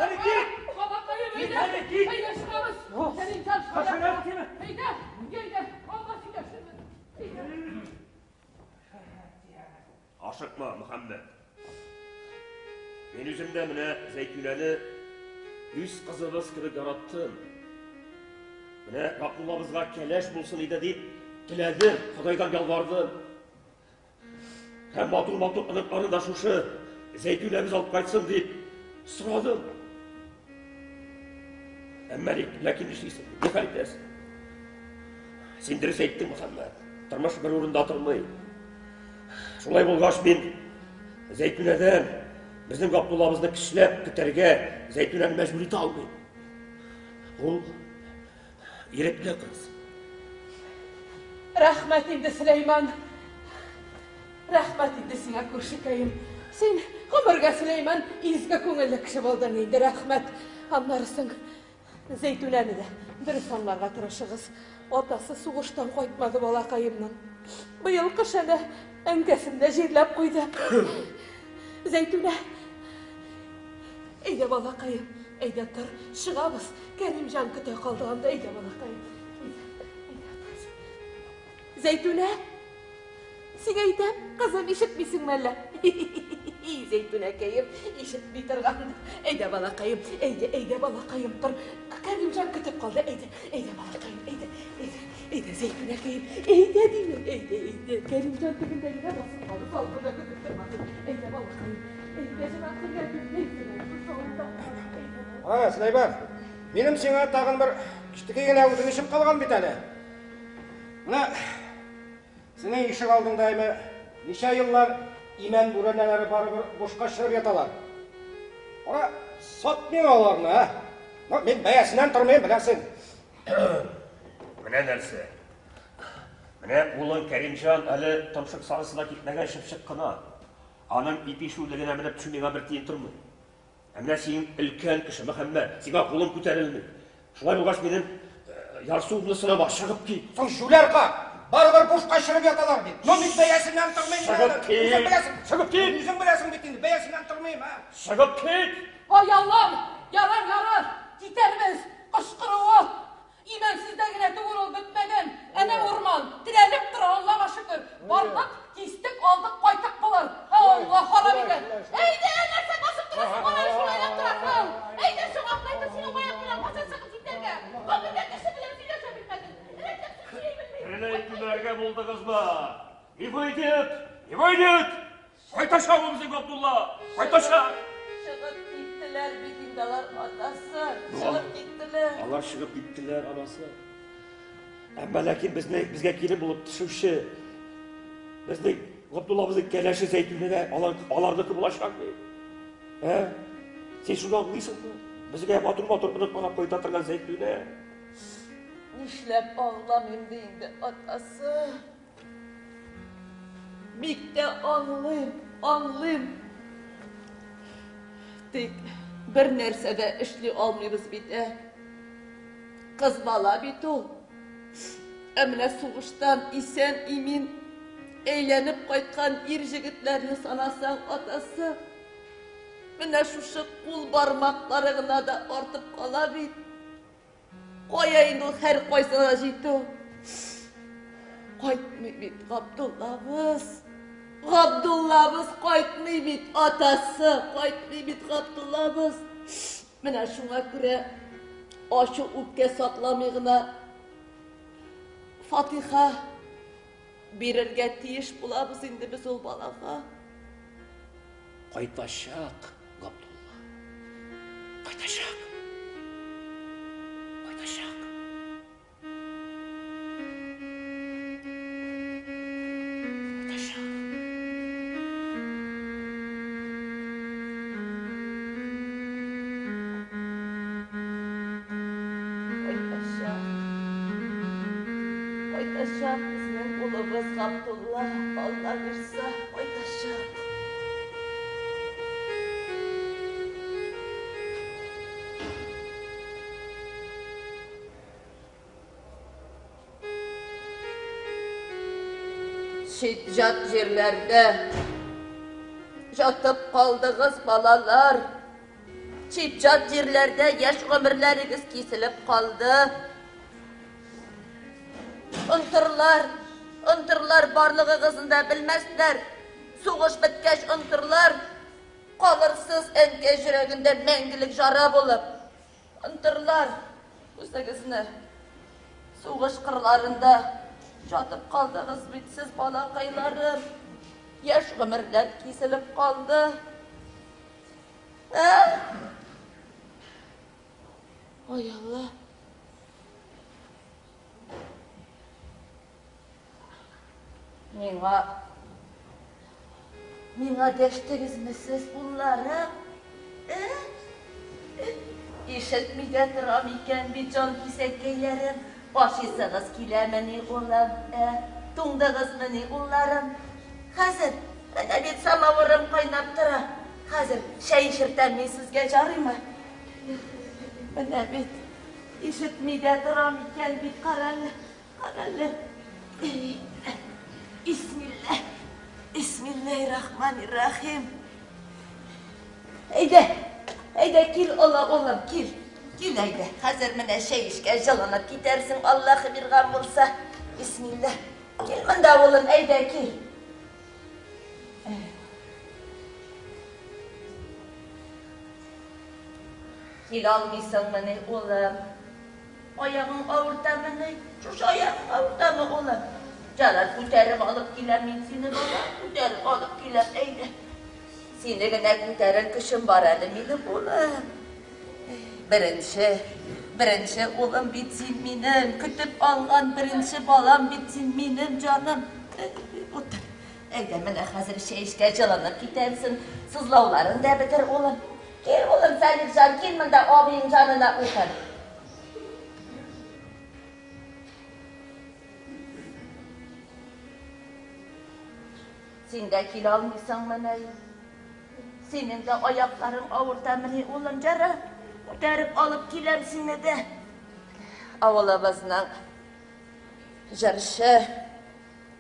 Әле кит! Бабакаем, Кит, әйдә! әле кит! Әйдә чыгабыз! Кәримҗан, Хәшәрәт шаярма! киме? Әйдә! Әйдә! Алла сөйләшербез! Әйдә! Ашыкма, Мөхәммәд. Мин үзем дә менә Зәйтүнәне үз кызыбыз кебек яраттым. Менә Габдуллабызга кәләш булсын иде дип теләдем, Ходайдан ялвардым. Һәм матур-матур оныкларны да шушы Зәйтүнәбез алып кайтсын дип сорадым. Әмма ләкин нишлисең? Ни хәл итәсең? Син дөрес әйттең, Мөхәммәд. Тормыш бер урында тормый. Шулай булгач, мин Зәйтүнәдән безнең Габдуллабызны көчләп көтәргә Зәйтүнәне мәҗбүр итә алмыйм. Ул ирекле кыз. Рәхмәт инде, Сөләйман. Рәхмәт инде сиңа, күршекәем. Син гомергә, Сөләйман, изге күңелле кеше булдың инде, рәхмәт. Аннары соң Зәйтүнәне дә дөрес аңларга тырышыгыз. Атасы сугыштан кайтмады балакаемның. Быел кыш әнә әнкәсен дә җирләп куйды. Зәйтүнә, әйдә балакаем, әйдә тор, чыгабыз. Кәримҗан көтә калды анда, әйдә балакаем. Әйдә, әйдә тор. Зәйтүнә, сиңа әйтәм, кызым, ишетмисеңме әллә? Зәйтүнәкәем, ишетми торган. Әйдә балакаем, әйдә, әйдә балакаем, тор. Кәримҗан көтеп калды, әйдә, әйдә балакаем, әйдә, әйдә, әйдә Зәйтүнәкәем, әйдә димем, әйдә, әйдә. Кәримҗан төбендә генә басып калды, салкында көтеп тормады. Әйдә балакаем, әйдә җанатым, А, Сөләйман, минем сиңа тагын бер кечтеки генә үтенечем калган бит әле. Менә синең ишек алдыңда әйме ничә еллар имән бүрәнәләре барыбер бушка череп яталар. Кара, сат миңа аларны, ә? Ну, мин бәясеннән тормыйм, беләсең. Менә нәрсә. Менә улың Кәримҗан әле томшык сарысына китмәгән чыпчык кына. Аның ипи шүрлегенә менеп төшү миңа бер тиен тормый. Ә менә син өлкән кеше, Мөхәммәд, сиңа кулым күтәрелми. Шулай булгач, минем ярсуымны сынама, чыгып кит. Соң җүләр карт, барыбер бушка череп яталар бит. Ну, мин бәясеннән тормыйм. Чыгып кит. Үзең беләсең. Чыгып кит. Үзең беләсең бит инде, бәясеннән тормыйм, а? Чыгып кит! Ай Аллам, ярар, ярар, китәрбез, кычкыруы. Имәнсездә генә түгел ул бетмәгән. Әнә урман, терәлеп тора, Аллага шөкер. Бардык, кистек, алдык, кайттык булыр. Алла харап итә. Әйдә, әнә булдыгызмы? Не выйдет! Не выйдет! Кайтачак ул безнең Габдулла! Кайтачак! Чыгып киттеләр бит инде алар, атасы. Чыгып киттеләр. Алар чыгып киттеләр, анасы. Әмма ләкин безне безгә килен булып төшүче безнең Габдуллабызның кәләше Зәйтүнә дә алар аларныкы булачак бит. Ә? Син шуны аңлыйсыңмы? Безгә матур-матур онык карап кайта торган Зәйтүнә. Нишләп аңламыйм ди инде, атасы. Бик тә аңлыйм, аңлыйм. Тик бер нәрсә дә эшли алмыйбыз бит, ә. Кыз бала бит ул. Ә менә сугыштан исән-имин әйләнеп кайткан ир җегетләрне санасаң, атасы, менә шушы кул бармаклары гына да артып кала бит. Кая инде ул һәркайсына җитү? Кайтмый бит Габдуллабыз. Габдуллабыз кайтмый бит, атасы, кайтмый бит Габдуллабыз. Менә шуңа күрә ачу үпкә сакламый гына фатиха бирергә тиеш булабыз инде без ул балага. Кайтачак Габдулла. Кайтачак. Кайтачак. Кайтачак. Кайтачак. Кайтачак безнең улыбыз Габдулла, Алла бирса, кайтачак. Чит-җат җирләрдә жатып калдыгыз, балалар. Чит-җат җирләрдә яшь гомерләрегез киселеп калды. Онтырлар, онтырлар барлыгыгызны да белмәсләр. Сугыш беткәч онтырлар, калырсыз әнкәй йөрәгендә мәңгелек жара булып. Онтырлар үзегезне. Сугыш кырларында жатып калдыгыз бит сез, балакайларым. Яшь гомерләр киселеп калды. Ә? Ой, Алла. Миңа Миңа дәштегезме сез, улларым? Ә? Ишетми дә торам икән бит, җан кисәккәйләрем. Ашыйсыгыз киләмени, улым? Ә? Туңдыгызмыни, улларым? Хәзер, әнә бит самавырым кайнап тора. Хәзер чәй эчертәм мин сезгә, жарыймы? Менә бит, ишетми дә торам икән бит, карале, карале. Бисмилла. Бисмиллаһир-рахманир-рахим. Әйдә, әйдә, кил, олы улым, кил. Кил, әйдә. Хәзер менә чәй эчкәч җылынып китәрсең, Аллаһы биргән булса. Бисмилла. Кил монда, улым, әйдә, кил. Килә алмыйсыңмыни, улым? Аягың авыртамыни? Шушы аягың авыртамы, улым? Ярар, күтәреп алып киләм мин сине, балам, күтәреп алып киләм, әйдә. Сине генә күтәрер көчем бар әле минем, улым. Беренче, беренче улым бит син минем, көтеп алган беренче балам бит син минем, җаным. Утыр. Әйдә, менә хәзер чәй эчкәч җылынып китәрсең, сызлауларың да бетер, улым. Кил, улым, Сәлихҗан, кил монда абыең җанына утыр. Син дә килә алмыйсыңмыни? Синең дә аякларың авыртамыни, улым, җара? Күтәреп алып киләм сине дә. Авылыбызның җырчы,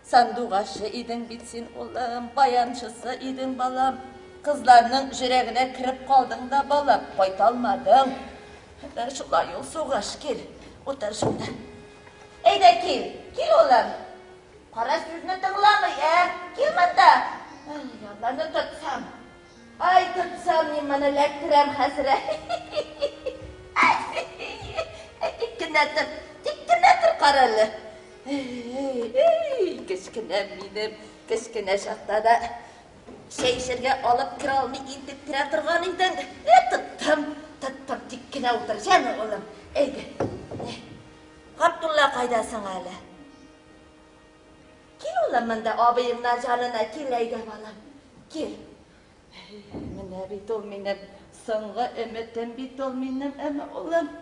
сандугачы идең бит син, улым, баянчысы идең, балам. Кызларның йөрәгенә кереп калдың да, балам, кайта алмадың. Менә шулай ул сугыш, кил, утыр шунда. Әйдә, кил, кил, улым. Кара сүзне тыңламый, ә? Кил монда. Ай, Алланы тотсам. Ай, тотсам, мин моны эләктерәм хәзер. Тик кенә тор, тик кенә тор, карале. Эй, эй. Кечкенәм минем, кечкенә чакта да чәй эчәргә алып керә алмый интектерә торган идең. Ә, тоттым, тоттым, тик кенә утыр, җәме, улым. Әйдә. Габдулла кайда соң әле? Кил, улым, монда абыеңнар җанына кил, әйдә, балам. Кил. Менә бит ул минем соңгы өметем бит ул минем, әмма улым.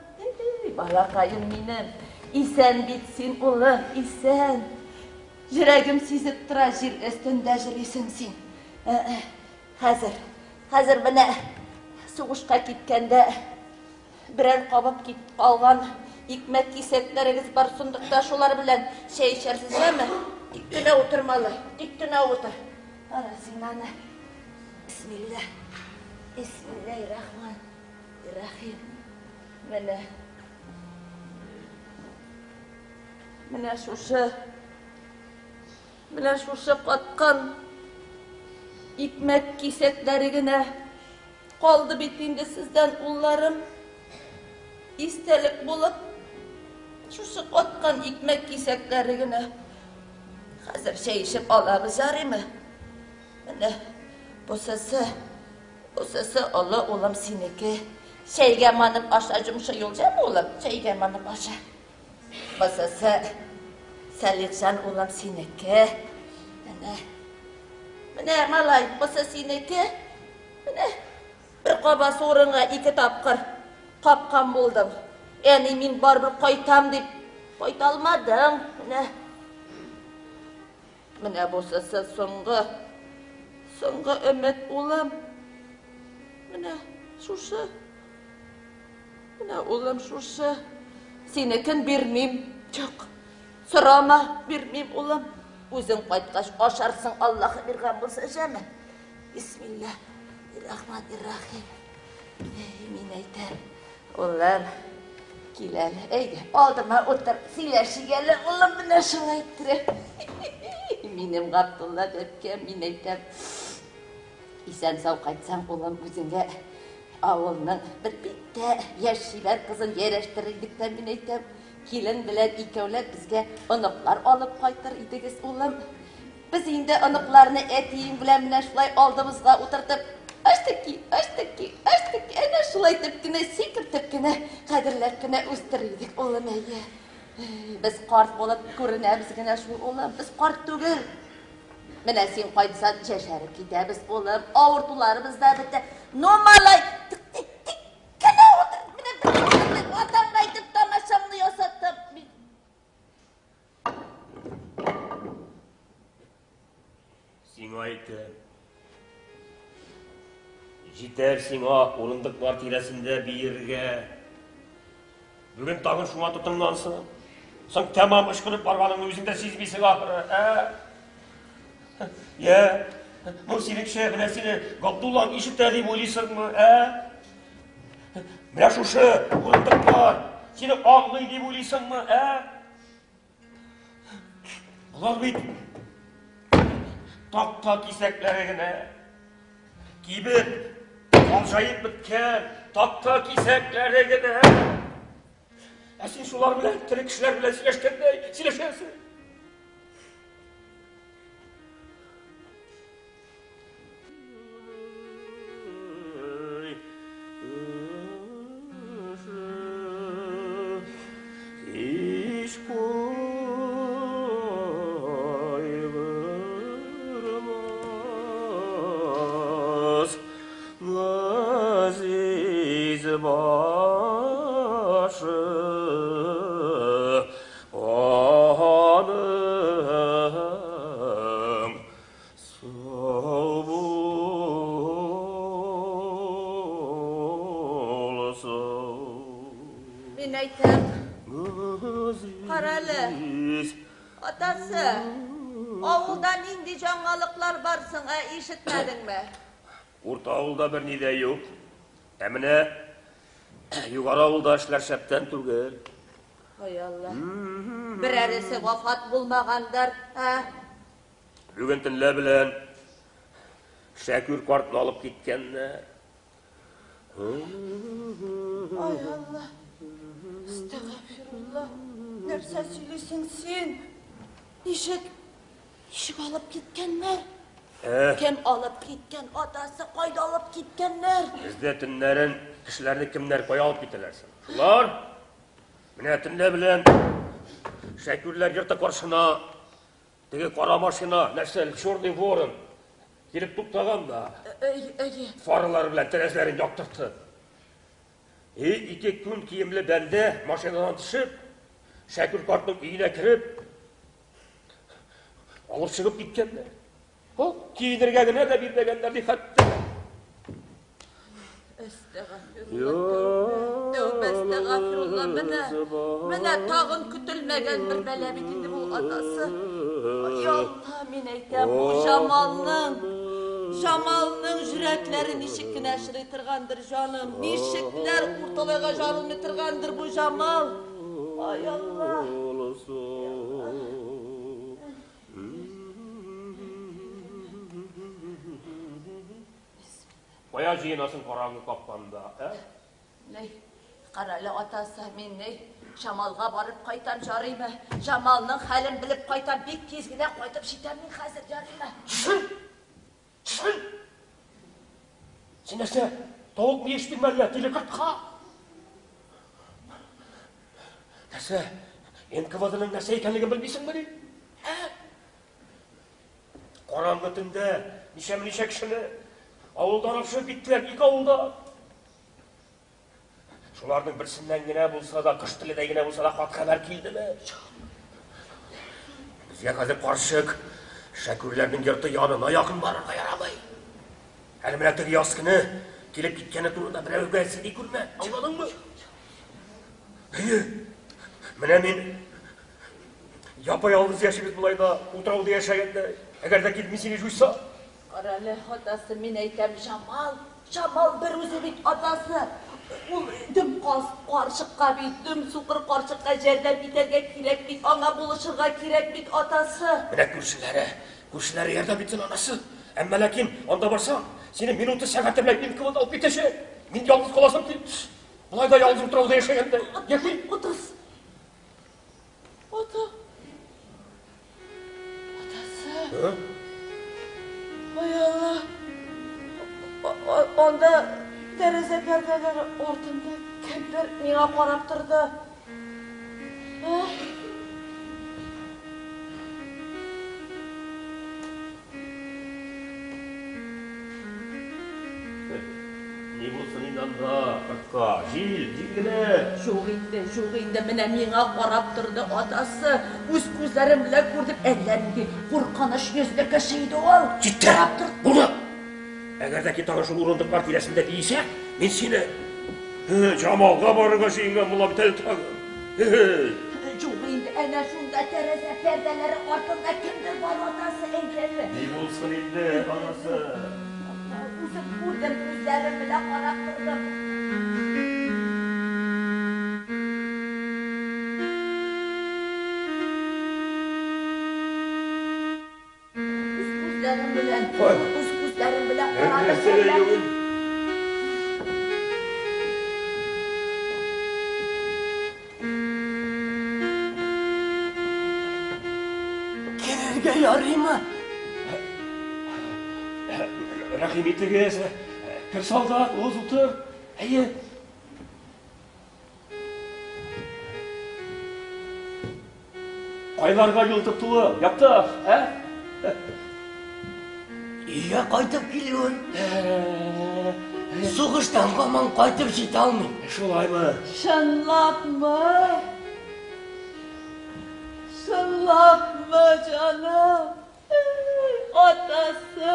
Балакаем минем. Исән бит син, улым, исән. Йөрәгем сизеп тора, җир өстендә йөрисең син. Хәзер, хәзер менә сугышка киткәндә берәр кабып кит алган икмәк кисәкләрегез бар сындыкта, шулар белән чәй эчәрсез, яме? Тик кенә утыр, малай, тик кенә утыр. Кара син аны. Бисмилла. Бисмиллаһир-рахман рахим. Менә. Менә шушы Менә шушы каткан икмәк кисәкләре генә калды бит инде сездән, улларым. Истәлек булып, шушы каткан икмәк кисәкләре генә. Хәзер чәй эчеп алабыз, ярыймы? Менә бусысы, бусысы олы улым синеке. Чәйгә манып аша, җомшы юл, җәме, улым, чәйгә манып аша. Бусысы Сәлихҗан улым синеке. Менә. Менә, малай, бусы синеке. Менә. Бер каба урынга ике тапкыр капкан булдың. Әни, мин барыбер кайтам дип кайта алмадың. Менә. Менә бусысы соңгы, соңгы өмет, улым. Менә шушы. Менә, улым, шушы. Синекен бирмим. Юк. Сорама, бирмим, улым. Үзең кайткач ашарсың, Аллаһ биргән булса, җәме. Бисмилла. Рахман-рахим. Мин әйтәм, улым, кил әле, әйдә, алдыма утыр, сөйләшик әле, улым, менә шулай иттереп. Минем Габдулла бәбкәм, мин әйтәм, исән-сау кайтсаң, улым, үзеңә авылның бер бик тә яшь чибәр кызын ярәштерер идек тә, мин әйтәм, килен белән икәүләп безгә оныклар алып кайтыр идегез, улым. Без инде оныкларны әтиең белән менә шулай алдыбызга утыртып, аштыки, аштыки, аштыки, әнә шулай итеп кенә, сикертеп кенә, кадерләп кенә үстерер идек, улым, әйе. Без карт булып күренәбез генә шул, улым, без карт түгел. Менә син кайтсаң, яшәреп китәбез, улым, авыртуларыбыз да бетә. Ну, малай, тик, тик, тик кенә утыр, менә бер атаңга әйтеп тамашаңны ясаттым. Сиңа әйтәм. Җитәр сиңа урындыклар тирәсендә биергә. Бүген тагын шуңа тотынгансың. Соң тәмам ычкынып барганыңны үзең дә сизмисең ахыры, ә? Я, ну синеңчә, менә сине Габдуллаң ишетә дип уйлыйсыңмы, ә? Менә шушы урындыклар сине аңлый дип уйлыйсыңмы, ә? Болар бит такта кисәкләре генә. Кибеп, алжаеп беткән такта кисәкләре генә. Ә син шулар белән, тере кешеләр белән сөйләшкәндәй сөйләшәсең. Мин әйтәм, карале, атасы, авылда нинди жаңалыклар бар соң, ә ишетмәдеңме? Урта авылда берни дә юк. Ә менә югары авылда эшләр шәптән түгел. Ой Алла. Берәресе вафат булмагандыр, ә? Бүген төнлә белән Шәкүр картны алып киткәннәр. Ай Алла. Астагфирулла. Нәрсә сөйлисең син? Ничек? Ничек алып киткәннәр? Кем алып киткән? Атасы кайда алып киткәннәр? Бездә төннәрен кешеләрне кемнәр кая алып китәләр соң? Шулар. Менә төнлә белән Шәкүрләр йорты каршына теге кара машина, нәрсә, черный ворон килеп туктаган да. Әйе. Фаралары белән тәрәзәләрен яктыртып. И ике күн киемле бәндә машинадан төшеп, Шәкүр картның өенә кереп, алып чыгып киткәннәр. Ул киенергә генә дә бирмәгәннәр ди хәтта. Әстәгъфирулла, тәүбә, әстәгъфирулла, менә, менә тагын көтелмәгән бер бәла бит инде бу атасы. Ай Алла, мин әйтәм, бу Җамалның, Җамалның жүрәкләре ничек кенә чыдый торгандыр, җаным, ничекләр урталайга жарылмый торгандыр бу Җамал. Ай Алла. Кая җыенасың караңгы капканда, ә? Ни, карале, атасы, мин ни, Җамалга барып кайтам, ярыймы? Җамалның хәлен белеп кайтам, бик тиз генә кайтып җитәм мин хәзер, ярыймы? Төшен! Төшен! Син нәрсә, тавык ми эчтеңме әллә, тиле кортка? Нәрсә, НКВДның нәрсә икәнлеген белмисеңмени? Ә? Караңгы төндә ничәмә-ничә кешене авылдан алып чыгып киттеләр, ике авылда. Шуларның берсеннән генә булса да, кош теледәй генә булса да хат-хәбәр килдеме? Безгә хәзер карчык Шәкүрләрнең йорты янына якын барырга ярамый. Әле менә теге яз көне килеп киткәне турында берәүгә сөйли күрмә, аңладыңмы? Әйе. Менә мин япа-ялгыз яшибез болай да, утрауда яшәгәндә. Әгәр дә килми сине җуйса. Карале, атасы, мин әйтәм, Җамал, Җамал бер үзе бит, атасы. Ул дөм каз карчыкка бит, дөм сукыр карчыкка ярдәм итәргә кирәк бит, аңа булышырга кирәк бит, атасы. Менә күршеләре, күршеләре ярдәм итсен, анасы. Әмма ләкин анда барсаң, сине минуты сәгате белән НКВД алып китәчәк. Мин ялгыз каласым килми. Болай да ялгыз утрауда яшәгәндә. Яши. Атасы. Ата. Атасы. Ай Алла. Анда тәрәзә пәрдәләре артында кемдер миңа карап торды. Ни булсын инде анда, кортка, җил, җил генә. Юк инде, юк инде, менә миңа карап торды атасы. Үз күзләрем белән күрдем, әллә нинди куркыныч йөзле кеше иде ул. Җитте! Булды! Әгәр дә ки тагын шул урындыклар тирәсендә биесәң, мин сине Җамалга барырга җыенган була бит әле тагын. Юк инде, әнә шунда тәрәзә пәрдәләре артында кемдер бар, атасы, әйдәме? Ни булсын инде, анасы? Үзем күрдем, күзләрем белән карап тордым. Үз күзләрем белән, үз күзләрем белән карадым. Керергә ярыймы? Рәхим итегез. Кер солдат, уз утыр. Әйе. Кайларга юл тоттуы, якташ, ә? Өйгә кайтып килүем. Сугыштан һаман кайтып җитә алмыйм. Шулаймы? Чынлапмы? Чынлапмы, җаным? Атасы,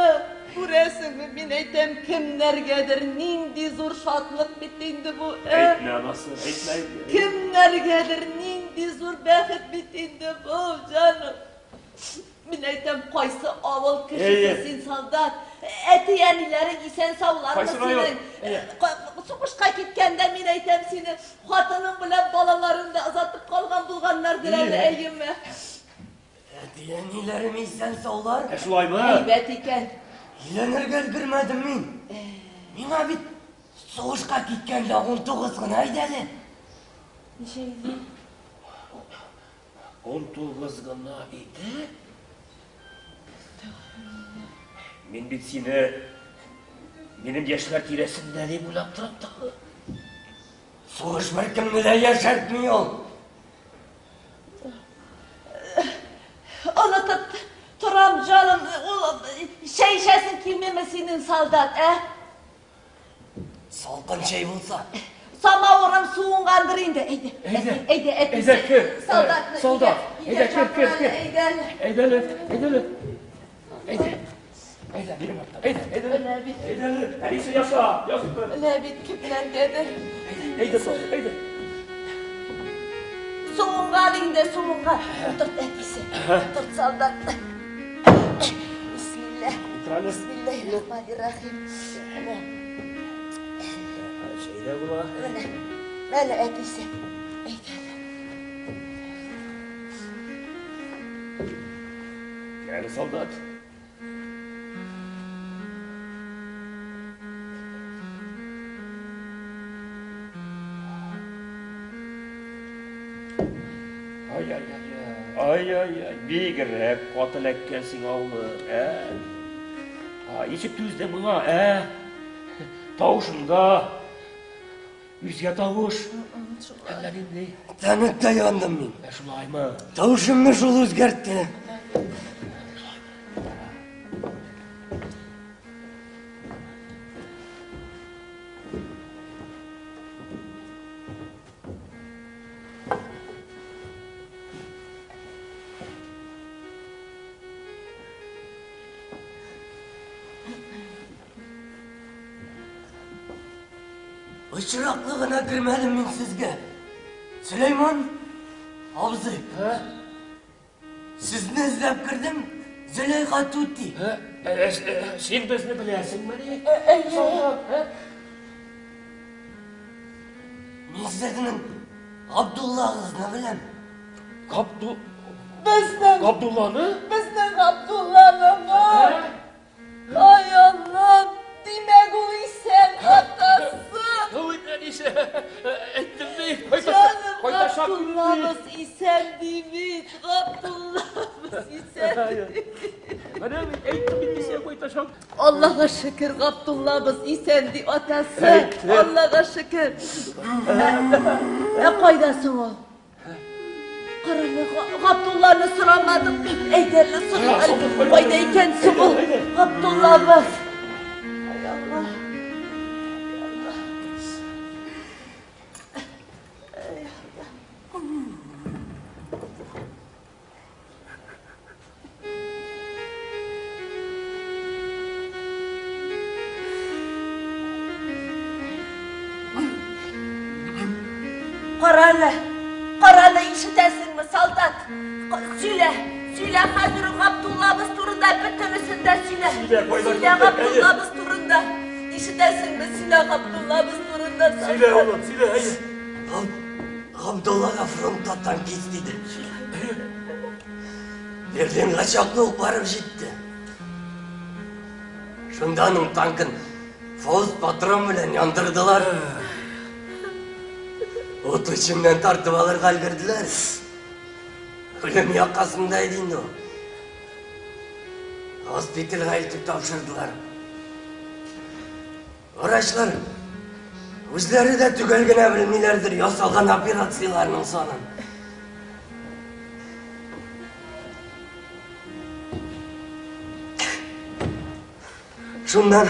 күрәсеңме, мин әйтәм, кемнәргәдер нинди зур шатлык бит инде бу. Әйтмә, анасы, әйтмә инде. Кемнәргәдер нинди зур бәхет бит инде бу, җаным. Мин әйтәм, кайсы авыл кешесе син, солдат? Әти-әниләрең исән-саулармы синең? Сугышка киткәндә мин әйтәм сине, хатының белән балаларын да озатып калган булганнардыр әле, әйеме? Әти-әниләрем исән-саулар. Ә шулаймы? Әйбәт икән. Өйләнергә өлгермәдем мин. Миңа бит сугышка киткәндә 19 гына иде әле. Ничә иде? 19 гына иде? Мин бит сине минем яшьләр тирәсендә дип уйлап торам тагы. Сугыш беркемне дә яшәртми ул. Онытып торам, җаным, ул чәй эчәсең килмиме синең, солдат, ә? Салкын чәй булса. Самавырым суынгандыр инде. Әйдә, Әйдә. әйдә, әти. Әйдә, кер. Солдатны Солдат. өйгә Әйдә, кер, кер, чакыр кер. әле, әйдә әле. Әйдә әле, әйдә әле. Әйдә. Әйдә, бирем артта. Әйдә, әйдә. Менә бит. Әйдә әле. Әнисе яса, ясый. Менә бит кемнәргәдер. Әйдә, солдат, әйдә. Суынган инде, суынган. Утырт әтисе. Утырт солдатны. Бисмилла. Бисмиллахир-рахманир-рахим. Менә, Чәйдә була. менә. Әле әтисе. Әйдә әле. Әле солдат. Ай-ай-ай, ай-ай-ай, бигрәк каты эләккән сиңа улым, ә? А, ничек түздең моңа, ә? Тавышында үзгә тавыш. Әллә нинди. Тәнеттә яндым мин. Ә шулаймы? Тавышымны шул үзгәртте. Очраклы гына кермәдем мин сезгә. Сөләйман абзый. Сезне эзләп кердем, Зөләйха түти. Син безне беләсеңмени? Мин сезнең Абдуллагызны беләм. Габдул... Безнең, Габдулланы? безнең Абдулланымы? Ай Аллам, димәк ул исән атасы. Ой, әнисе, әйттем бит. Җаным, Кайтачак. Габдуллабыз исән ди бит, Габдуллабыз исән ди. Менә мин әйттем бит исән кайтачак. Аллага шөкер, Габдуллабыз исән ди атасы. Әйттем. Аллага шөкер. Ә кайда соң ул? Карале, Габдулланы сорамадык бит. Әйдә әле сорыйк әле. Кайда икән соң ул? Габдуллабыз. Ай Алла. Ай Алла. Ай Алла. Карале, карале, ишетәсеңме, солдат? Сөйлә, сөйлә хәзер Габдуллабыз турында бөтенесен дә сөйлә. Сөйлә, кайда Сөйлә китте, Габдуллабыз турында. Ишетәсеңме, сөйлә Габдуллабыз турында. Сөйлә, улым, сөйлә, әйе. Габдуллага фронтта танкист иде. Берлинга чаклы ук барып җитте. Шунда аның танкын Фауст патрон белән яндырдылар. Ут эченнән тартып алырга өлгерделәр. Үлем якасында иде инде ул. Госпитальгә илтеп тапшырдылар. Врачлар үзләре дә төгәл генә белмиләрдер ясалган операцияләрнең санын. Шуннан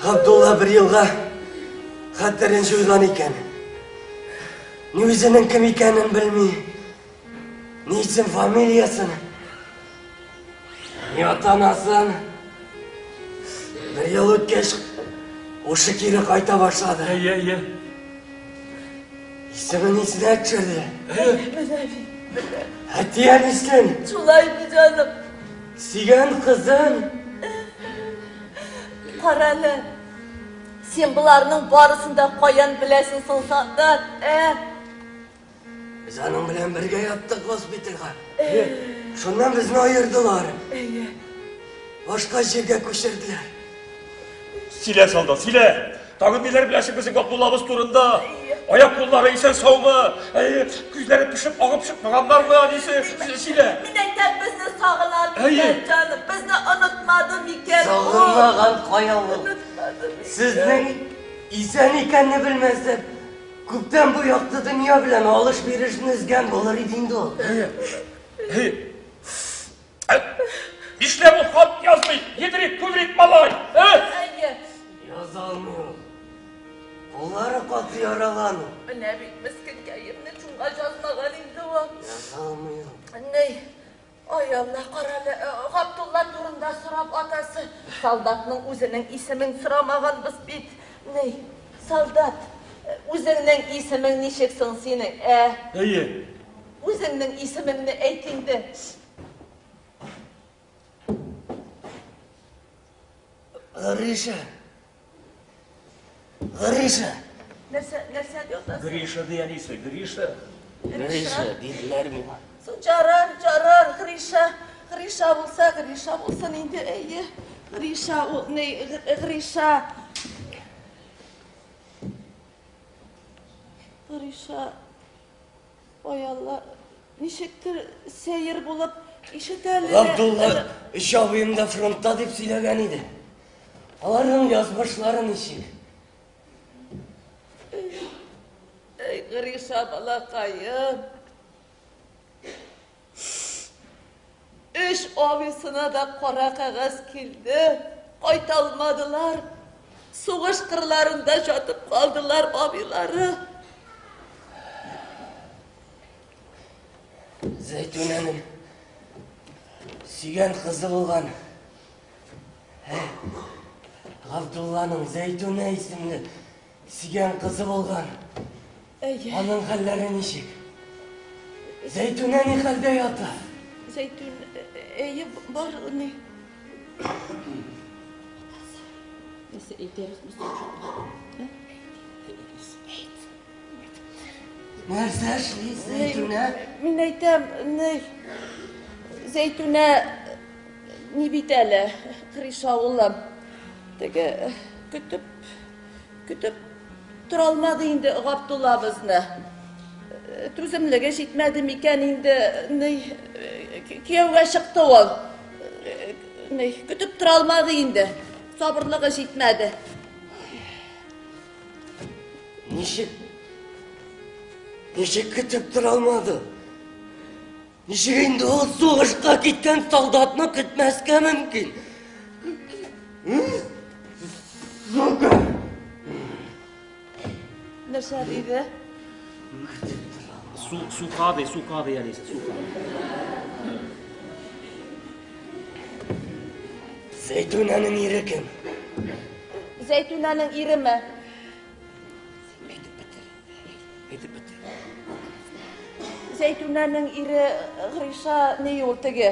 Габдулла бер елга хәтерен җуйган икән. Ни үзенең кем икәнен белми, ни исем фамилиясын, ни ата-анасын. Бер ел үткәч, ушы кире кайта башлады. Әйе, әйе. Исемен исенә төшерде. Менә бит, менә. Әти-әнисен, Шулаймы, җаным? сөйгән кызын. Карале, син боларның барысын да каян беләсең соң, солдат, ә? Без аның белән бергә яттык госпитальгә. Шуннан безне аердылар. Әйе. Башка җиргә күчерделәр. Сөйлә, солдат, сөйлә. Тагын ниләр беләсең безнең Габдуллабыз турында? Аяк-куллары исән-саумы? Әйе, күзләре пешеп агып чыкмаганнармы, әнисе? Сөйлә. Мин әйтәм, безне сагына микән, җаным? Безне онытмады микән ул? Сагынмаган кая ул? Сезнең исән икәнне белмәсә, күптән бу якты дөнья белән алыш-бирешне өзгән булыр иде инде ул. Әйе. Нишләп ул хат язмый? Едрик, күдрик малай. Ә? Әйе. Яза алмый ул. Куллары каты яралан. Менә бит мескенкәемне шуңа язмаган инде ул. Яза алмый ул. Ни? Ай Алла, карале, Габдулла турында сорап атасы. Солдатның үзенең исемен сорамаганбыз бит. Ни, солдат, үзеңнең исемең ничек соң синең, ә? Әйе. Үзеңнең исемеңне әйт инде. Гриша. Гриша. Нәрсә, нәрсә ди атасы? Гриша ди әнисе, Гриша. Гриша диделәр миңа. Соң жарар, жарар, Гриша. Гриша булса, Гриша булсын инде, әйе. Гриша ул, ни, Гриша. Гриша. Ой, Алла, ничектер сәер булып ишетәле. Габдулла өч абыем да фронтта дип сөйләгән иде. Аларның язмышлары ничек? Эй, Гриша балакаем. Өч абыйсына да кара кәгазь килде. Кайта алмадылар. Сугыш кырларында жатып калдылар абыйлары. Зәйтүнәнең сөйгән кызы булган. Габдулланың Зәйтүнә исемле сөйгән кызы булган. Әйе. Аның хәлләре ничек? Зәйтүнә ни хәлдә ята? Зәйтүн, әйе, бар ни. Нәрсә әйтәбезме соң шунда? Нәрсә эшли Зәйтүнә? Мин әйтәм, ни, Зәйтүнә ни бит әле, Гриша улым. Теге көтеп, көтеп тора алмады инде Габдуллабызны. Түземлеге җитмәде микән инде, ни, кияүгә чыкты ул. Ни, көтеп тора алмады инде. Сабырлыгы җитмәде. Ничек? Ничек көтеп тора алмады? Ничек инде ул сугышка киткән солдатны көтмәскә мөмкин? Сука! Нәрсә диде? Су, сука ди, сука ди әнисе, сука. Зәйтүнәнең ире кем? Зәйтүнәнең иреме? Әйтеп бетер. Әйтеп бетер. Зәйтүнәнең ире Гриша ни ул теге?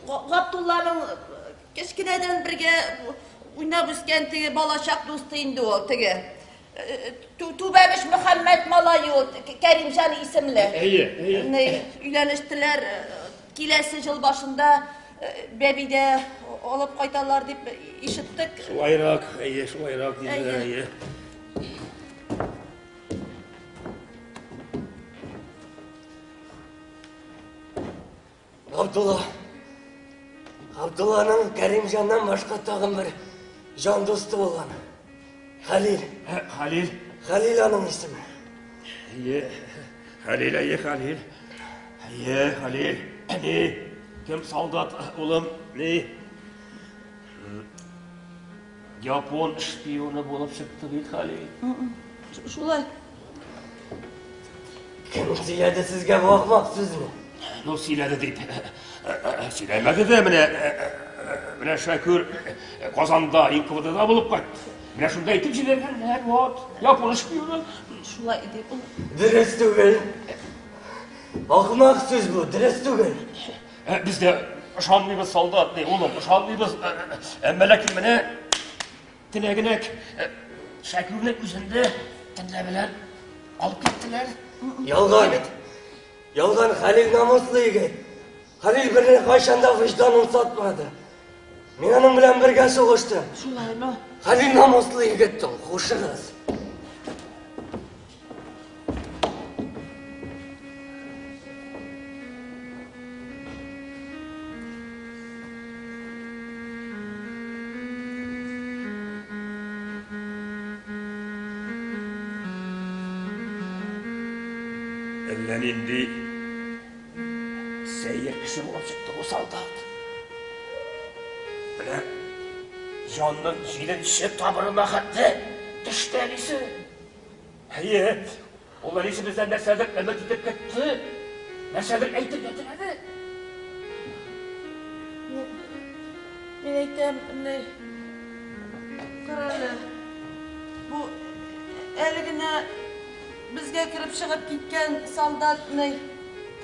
Габдулланың кечкенәдән бергә уйнап үскән теге балачак дусты инде ул теге. Түбәнеш Мөхәммәт малае ул, Кәримҗан исемле. Әйе, әйе. Өйләнештеләр, киләсе ел башында бәби дә алып кайталар дип ишеттек. Шулайрак, әйе, шулайрак диделәр, әйе. Габдулла. Габдулланың Кәримҗаннан башка тагын бер җан дусты булган. Хәлил. Хәлил. Хәлил аның исеме. Әйе, Хәлил, әйе, Хәлил. Әйе, Хәлил. Ни, кем солдат, улым, ни? Япон шпионы булып чыкты бит Хәлил. Шулай. Кем сөйләде сезгә бу ахмак сүзне? Ну, сөйләде дип. Сөйләмәде дә, менә менә Шәкүр Казанда НКВДда булып кайтты. Менә шунда әйтеп җибәргәннәр, вот, япон шпионы. Шулай дип ул. Дөрес түгел. Ахмак сүз бу, дөрес түгел. Без дә ышанмыйбыз, солдат, ни, улым, ышанмыйбыз. Әмма ләкин менә теләгенәк Шәкүрнең үзендә төнлә белән алып киттеләр. Ялган. Ялган, Хәлил намуслы егет. Хәлил берни кайчан да вөҗданын сатмады. Мин аның белән бергә сугыштым. Шулаймы? Хәлил намуслы егет ул, хушыгыз. Әллә нинди сәер кеше булып чыкты бу солдат. Менә җанның җиденче тамырына хәтле төште әнисе. Әйе, ул әнисе бездән нәрсәдер өмет итеп көтте, нәрсәдер әйтергә теләде. Мин әйтәм, ни, карале, бу әле генә безгә кереп чыгып киткән солдат, ни,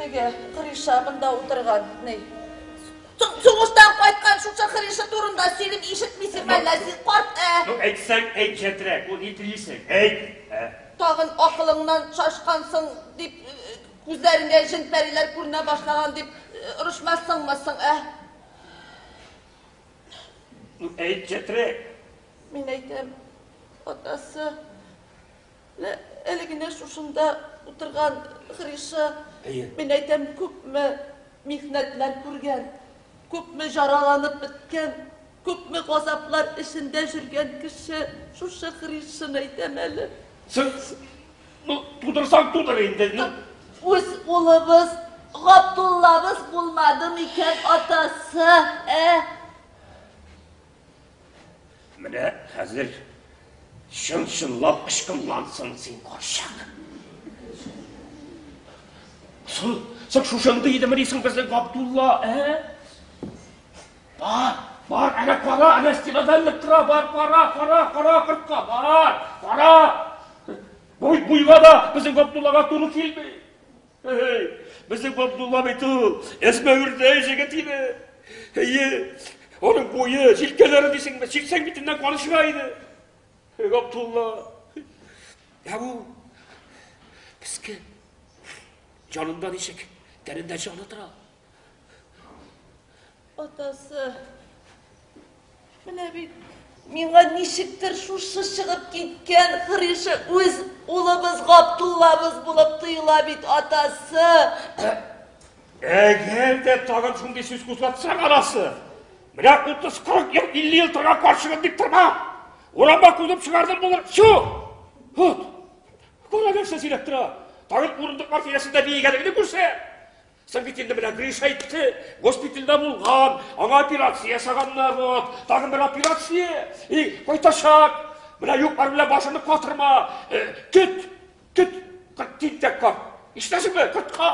теге Гриша монда утырган, ни. Сугыштан кайткан шушы Гриша турында сөйлим, ишетмисең мәллә син, карт, ә? Ну, әйтсәң, әйт җәтрәк, ул ни телисең, әйт, ә? Тагын акылыңнан шашкансың дип, күзләреңә җен-пәриләр күренә башлаган дип, орышмассыңмы соң, ә? Ну, әйт җәтрәк. Мин әйтәм, атасы, менә әле генә шушында утырган Гриша, мин әйтәм, күпме михнәтләр күргән, күпме жараланып беткән, күпме газаплар эчендә жүргән кеше, шушы Гришаны әйтәм әле. Соң, ну, тудырсаң тудыр инде. Ну. Үз улыбыз, Габдуллабыз булмады микән, атасы, ә? Менә хәзер чын-чынлап ычкынлансың син, карчык. Соң, соң шушындый идеме дисең безнең Габдулла, ә? Бар, бар, әнә кара, әнә стенада эленеп тора, бар, кара, кара, кара кортка, бар, кара. Буй, буйга да безнең Габдуллага туры килми. Эй, безнең Габдулла бит ул, әзмәвердәй җегет иде. Әйе, аның буе, җилкәләре дисеңме, чиксәң битеннән каны чыга иде. Габдулла. Ә бу мескен. Җанында ничек, тәнендә җаны тора. Атасы, менә бит миңа ничектер шушы чыгып киткән Гриша үз улыбыз Габдуллабыз булып тоела бит, атасы. Әгәр дә тагын шундый сүз кузгатсаң, анасы, менә 30-40 ел, 50 ел торган карчыгым дип торма. Урамга куып чыгардым булыр. Чу! Вот. Кара нәрсә сөйләп тора. Тагын урындыклар тирәсендә биегәнеңне күрсә. Соң бит инде менә Гриша әйтте, госпитальдә булган, аңа операция ясаганнар, вот, тагын бер операция, и кайтачак. Менә юклар белән башыңны катырма. Көт, көт, кырт тинтәк карт. Ишетәсеңме, кортка?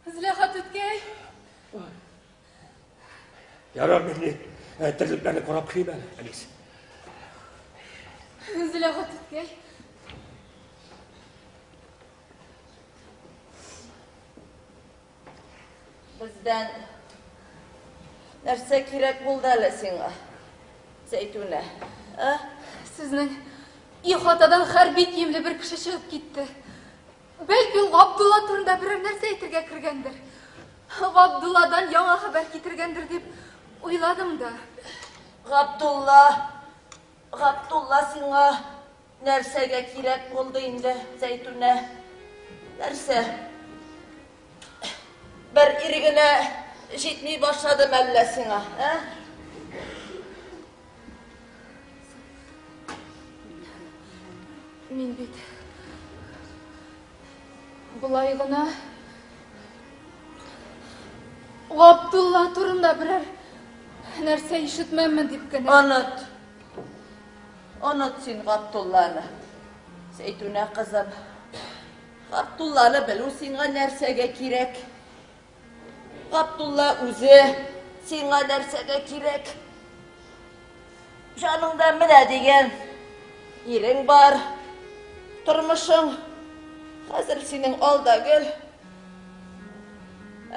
Зөләйха түткәй. Ярар, мин ни, терлекләрне карап керим әле, әнисе. Зөләйха түткәй. Бездән нәрсә кирәк булды әле сиңа, Зәйтүнә? Ә? Сезнең ихатадан хәрби киемле бер кеше чыгып китте. Бәлки ул Габдулла турында берәр нәрсә әйтергә кергәндер. Габдулладан яңа хәбәр китергәндер дип уйладым да. Габдулла, Габдулла сиңа нәрсәгә кирәк булды инде, Зәйтүнә? Нәрсә? Бер ир генә җитми башлады мәллә сиңа, ә? Мин бит болай гына Габдулла турында берәр нәрсә ишетмәмме дип кенә. Оныт. Оныт син Габдулланы. Зәйтүнә кызым. Габдулланы белү сиңа нәрсәгә кирәк? Габдулла үзе сиңа нәрсәгә кирәк? Җаныңда менә дигән ирең бар. Тормышың хәзер синең алда гел.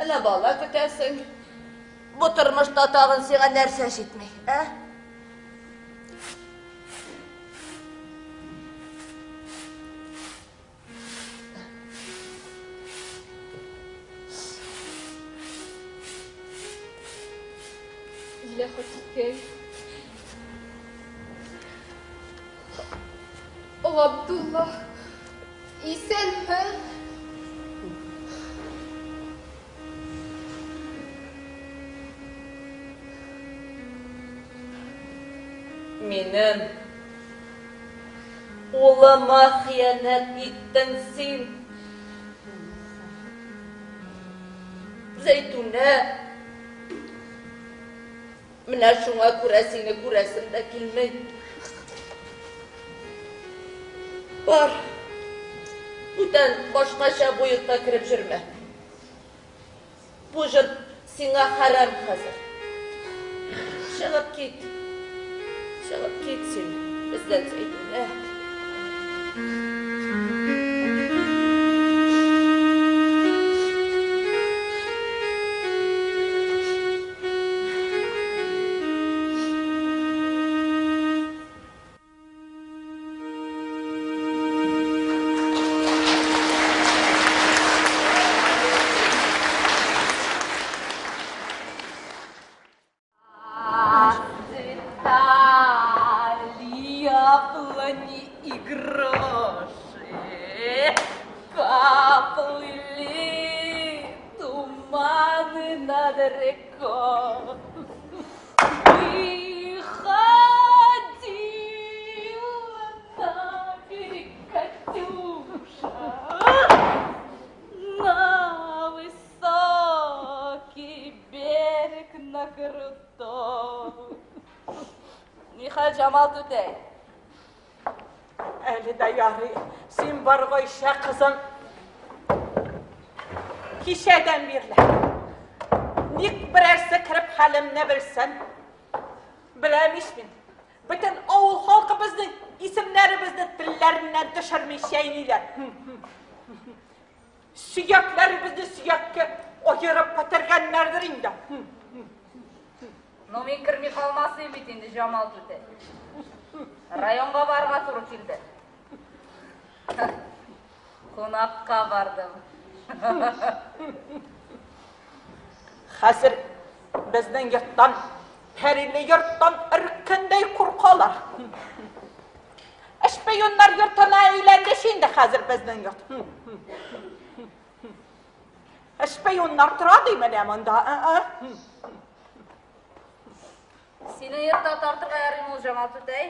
Әле бала көтәсең. Бу тормышта тагын сиңа нәрсә җитми, ә? Зөләйха түткәй. Габдулла, исәнме? Минем улыма хыянәт иттең син. Зәйтүнә, менә шуңа күрә сине күрәсем дә килми. Бар, бүтән башкача бу йортка кереп йөрмә. Бу җыр сиңа хәрам хәзер. Чыгып кит. Чыгып кит син бездән, Зәйтүнә. Расцветали яблони и груши, поплыли туманы над рекой. Выходила на берег Катюша, на высокий берег, на крутой. Нихәл, Җамал түтәй? Әле дә ярый. Син бар, Гайшә кызым. Кичәдән бирле. Ник берәрсе кереп хәлемне белсен. Беләм ич мин. Бөтен авыл халкы безнең исемнәребезне телләреннән төшерми чәйниләр. Сөякләребезне сөяккә аерып бетергәннәрдер инде. Ну, мин керми калмас идем бит инде, Җамал түтәй. Районга барырга туры килде. Кунакка бардым. Хәзер безнең йорттан, пәриле йорттан өрккәндәй куркалар. Шпионнар йортына әйләнде инде хәзер безнең йорт. Шпионнар тора ди менә монда. Синең йортта тартырга ярыймы ул, Җамал түтәй?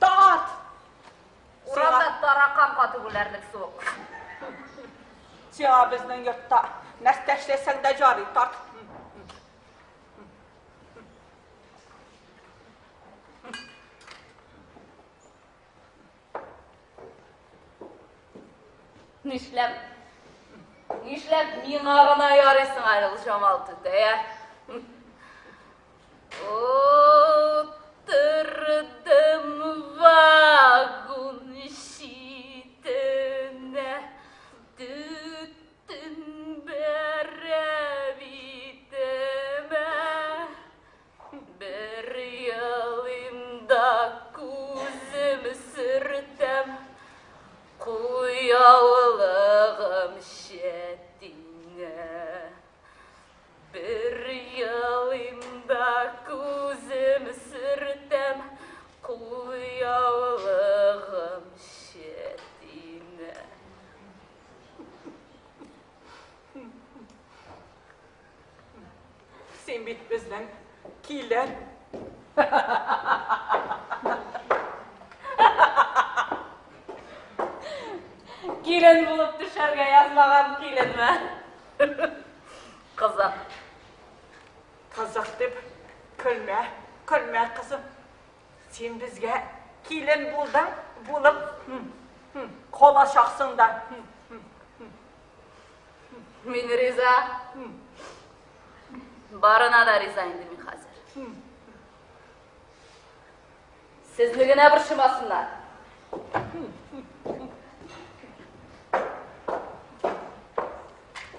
Тарт! Урамда таракан катып үләрлек суык. Сиңа безнең йортта нәрсә эшләсәң дә ярый, тарт. Нишләп? Нишләп миңа гына ярыйсың әле ул, Җамал түтәй, ә? Утырдым вагон читенә, төтен бәрә битемә. Бер елыйм да күзем сөртәм, кулъяулыгым чәтенә. Бер елыйм да күзем сөртәм, кулъяулыгым чәтенә. Син бит безнең килен. Килен булып төшәргә язмаган киленме? Кызык. Кызык дип көлмә, көлмә, кызым. Син безгә килен булдың, булып калачаксың да. Мин риза. Барына да риза инде мин хәзер. Сезне генә борчымасыннар.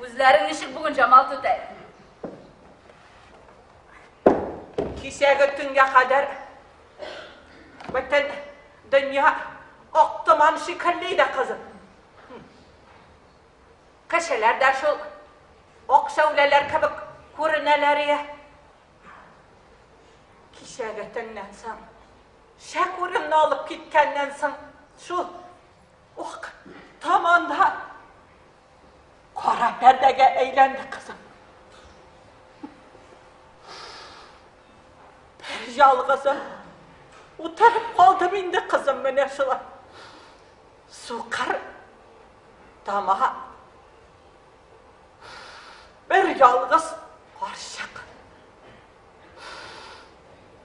Күзләрең ничек бүген, Җамал түтәй? Кичәге төнгә кадәр бөтен дөнья ак томан шикелле иде, кызым. Кешеләр дә шул ак шәүләләр кебек күренәләр иде. Кичәге төннән соң, Шәкүремне алып киткәннән соң, Шул ук таманда кара пәрдәгә әйләнде кызым. Бер ялгызым утырып калдым инде кызым менә шулай. Сукыр тама бер ялгыз карчык.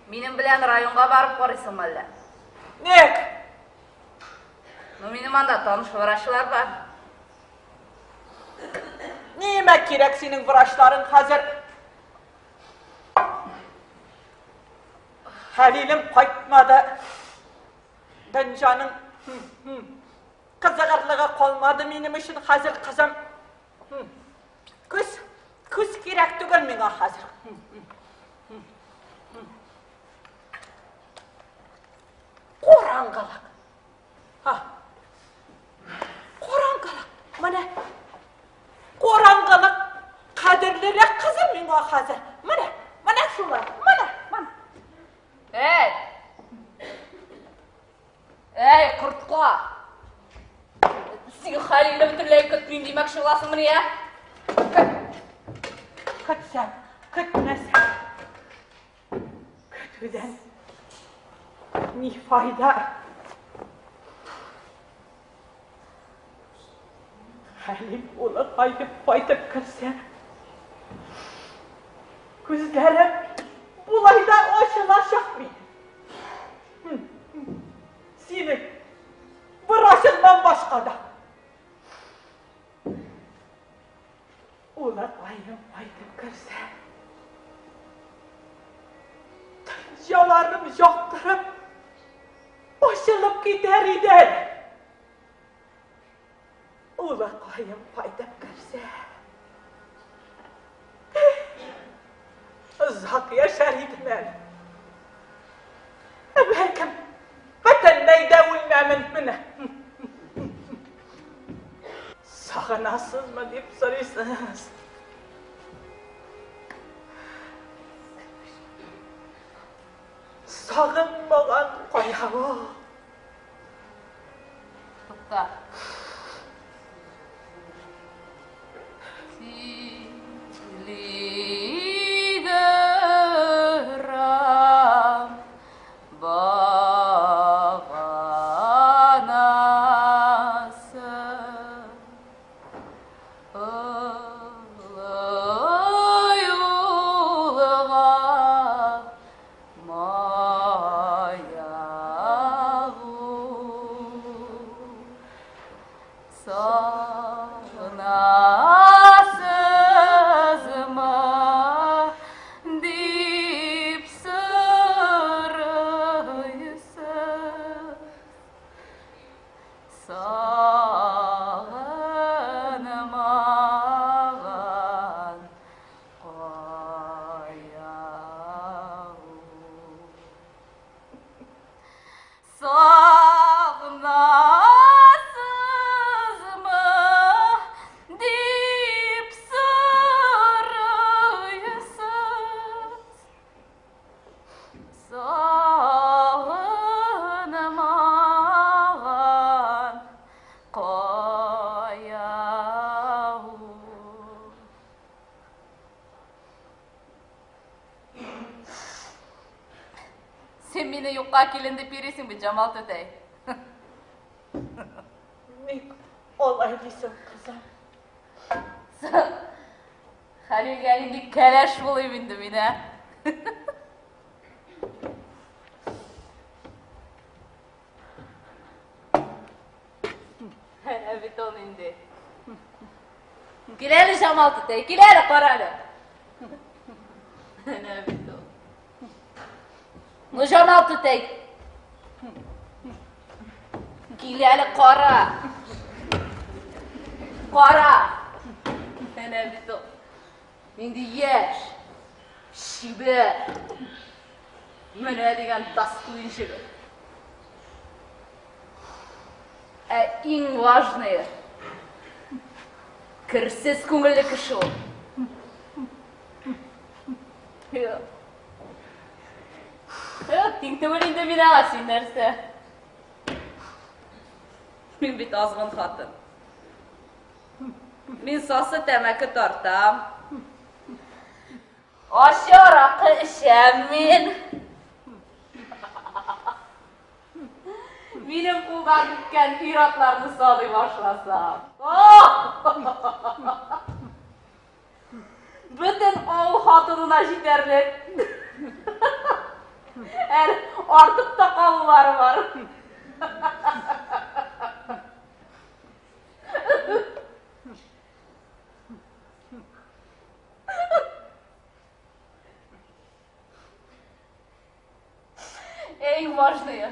Минем белән районга барып карыйсыңмы әллә? Ник? Ну, минем анда таныш врачлар бар. Нимә кирәк синең врачларың хәзер? Хәлилем кайтмады. Дөнҗаның кызыгырлыгы калмады минем өчен хәзер, кызым. Күз, күз кирәк түгел миңа хәзер. Караңгылык. Ха. Караңгылык. Менә караңгылык кадерлерәк кызым миңа хәзер. Менә, менә шулай. Менә, менә. Әй! Әй, кортка! Син Хәлилне бөтенләй көтмим димәкче буласыңмыни, ә? Көт. Көтсәң, көтмәсәң. Көтүдән ни файда? Хәлил улы кайтып кайтып керсә, күзләрем болай да ачылачак минем. Синең врачыңнан башка да. Улыкаем кайтып керсә, дөньяларым яктырып, ачылып китәр иде әле. Улыкаем кайтып керсә, озак яшәр идем әле. Бәлкем, бөтенләй дә үлмәмен менә. Сагынасызмы дип сорыйсыз. Сагынмаган кая ул? Тукта. Телеграм баганасы олы юлга маягу. Сагынасызмы дип сорыйсыз. Сагынмаган кая ул? Сагынасызмы дип сорыйсыз. Сагынмаган кая ул? Син мине юкка килен дип йөрисең бит, Җамал түтәй. Ник алай дисең, кызым? Хәлилгә нинди кәләш булыйм инде мин, ә? Әнә бит ул нинди. Кил әле, Җамал түтәй, кил әле, кара әле. Әнә бит ул. Ну, Җамал түтәй. Кил әле, кара. Кара. Әнә бит ул. Нинди яшь, чибәр. Менә дигән достоин җегет. Ә иң важные, керсез күңелле кеше ул. Юк. Юк, тиң түгел инде мин аңа, син нәрсә? Мин бит азгын хатын. Мин сасы тәмәке тартам. Ачы аракы эчәм мин. Минем кулдан үткән ир-атларны саный башласам. Бөтен авыл хатынына җитәрлек. Әле артык та калулары бар. Иң важные,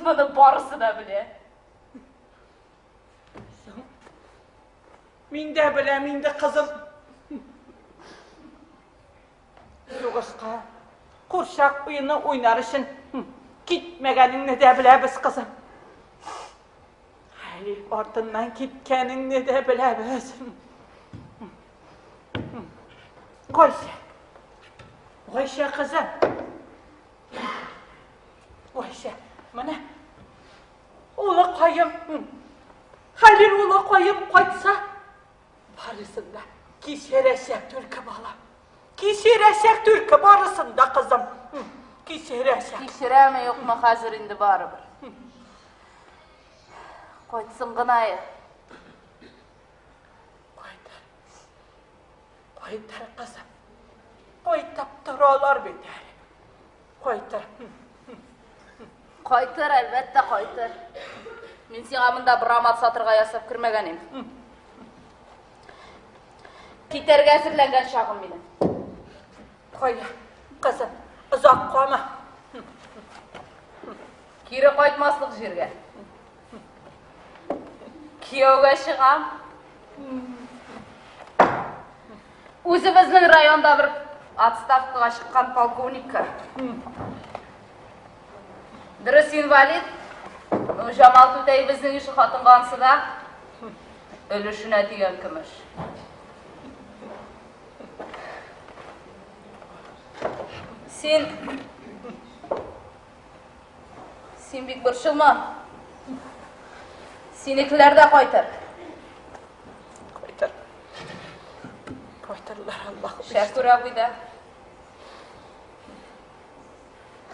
моны барысы да белә. Мин дә беләм инде, кызым. Сугышка курчак уены уйнар өчен китмәгәнеңне дә беләбез, кызым. Хәлил артыннан киткәнеңне дә беләбез. Гайшә. Гайшә кызым. Гайшә, менә улыкаем, Хәлил улыкаем кайтса, барысын да кичерәчәк түлке бала. Кичерәчәк түлке барысын да, кызым. Кичерәчәк. Кичерәме, юкмы, хәзер инде барыбер. Кайтсын гына я. Кайтыр. Кайтыр, кызым. Кайтып торалар бит әле. Кайтыр. Кайтыр, әлбәттә, кайтыр. Мин сиңа монда брамат сатырга ясап кермәгән идем. Китәргә әзерләнгән чагым минем. Кая, кызым, озак калма. Кире кайтмаслык җиргә. Кияүгә чыгам. Үзебезнең районда бер отставкага чыккан полковникка. Дөрес инвалид. Ну, Җамал түтәй безнең ише хатынга ансы да өлешенә тигән көмеш. Син Син бик борчылма. Синекеләр дә кайтыр. Кайтыр. Кайтырлар Аллаһ. Шәкүр абый да.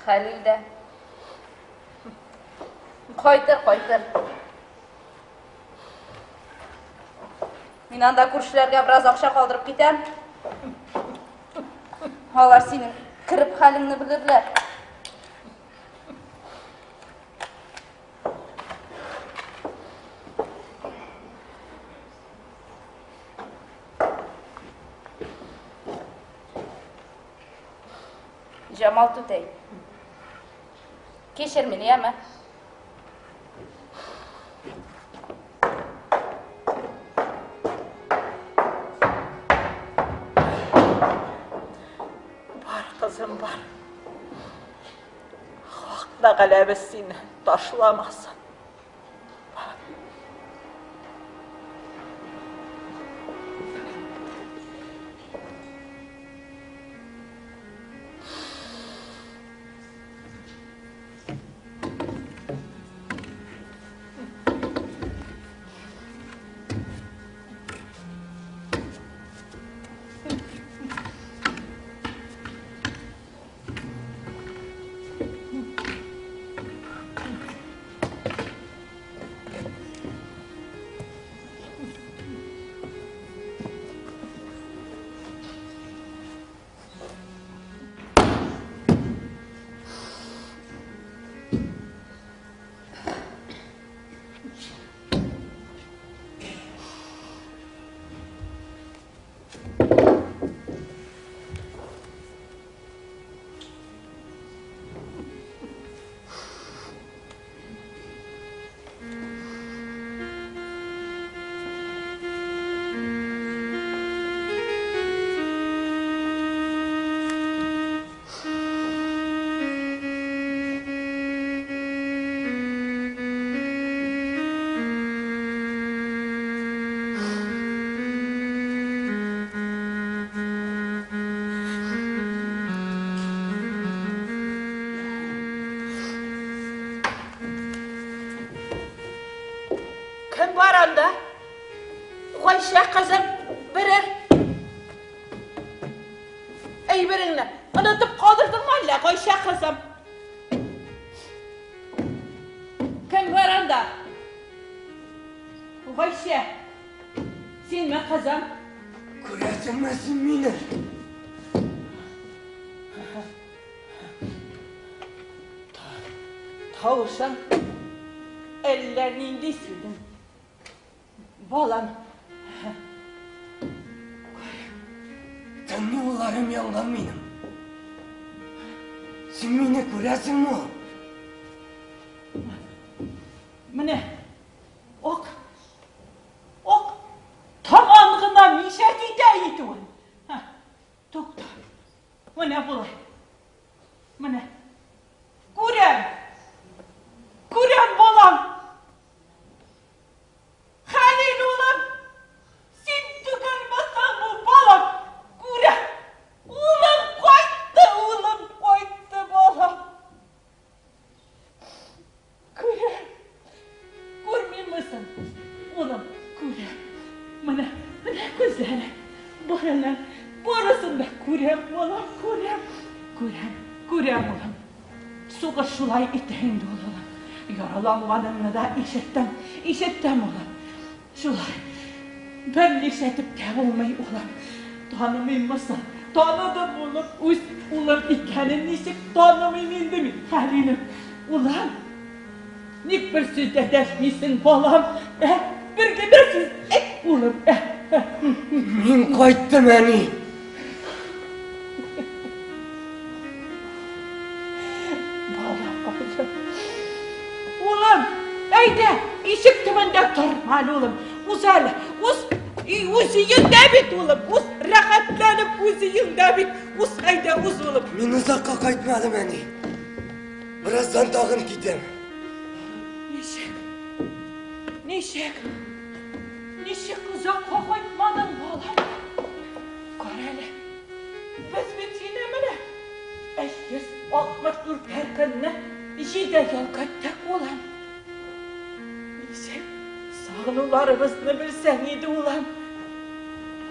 Хәлил дә. Кайтыр, кайтыр. Мин анда күршеләргә бераз акча калдырып китәм. Алар синең кереп хәлеңне белерләр. Җамал түтәй. Кичер мине, яме. Бар, кызым, бар. Хак Тәгаләбез сине ташламасын. анда? Гайшә кызым, берәр әйбереңне онытып калдырдыңмы әллә, Гайшә кызым? Кем бар анда? Гайшә, синме, кызым? Күрәсеңме син мине? Тавышың әллә нинди синең. Балам. Тын юлларым янган минем. Син мине күрәсеңме ул? Менә ак ак томан гына мишәт итә итүен. Тукта. Менә болай. Менә. Күрәм. Күрәм, балам. Хәлил улым, син түгелме соң бу, балам? Күрәм. Улым кайтты, улым кайтты, балам. Күрәм. Күрмимме соң? Улым, күрәм. Менә, менә күзләре. Барының, барысын да күрәм, балам, күрәм. Күрәм, күрәм, улым. Сугыш шулай итә инде ул, улым. Яраланганыңны да ишеттем, ишеттем, улым. Шулай. Бернишләтеп тә булмый, улым. Танымыйммы соң? Таныдым, улым, үз улым икәнен ничек танымыйм инде мин, Хәлилем. Улым, ник бер сүз дә дәшмисең, балам? Ә, бер генә сүз әйт, улым. Ә, ә. Мин кайттым, әни. Балакайым. Улым, әйдә, ишек төбендә торма әле, улым. Уз әле, уз. И, үз өеңдә бит, улым. Уз, рәхәтләнеп үз өеңдә бит. Уз, әйдә, уз, улым. Мин озакка кайтмадым, әни. Бераздан тагын китәм. Ничек? Ничек? Ничек озакка кайтмадың, балам? Кара әле, без бит сине менә 364 һәр көнне җиде ел көттек, улым. Ничек сагынуларыбызны белсәң иде, улым.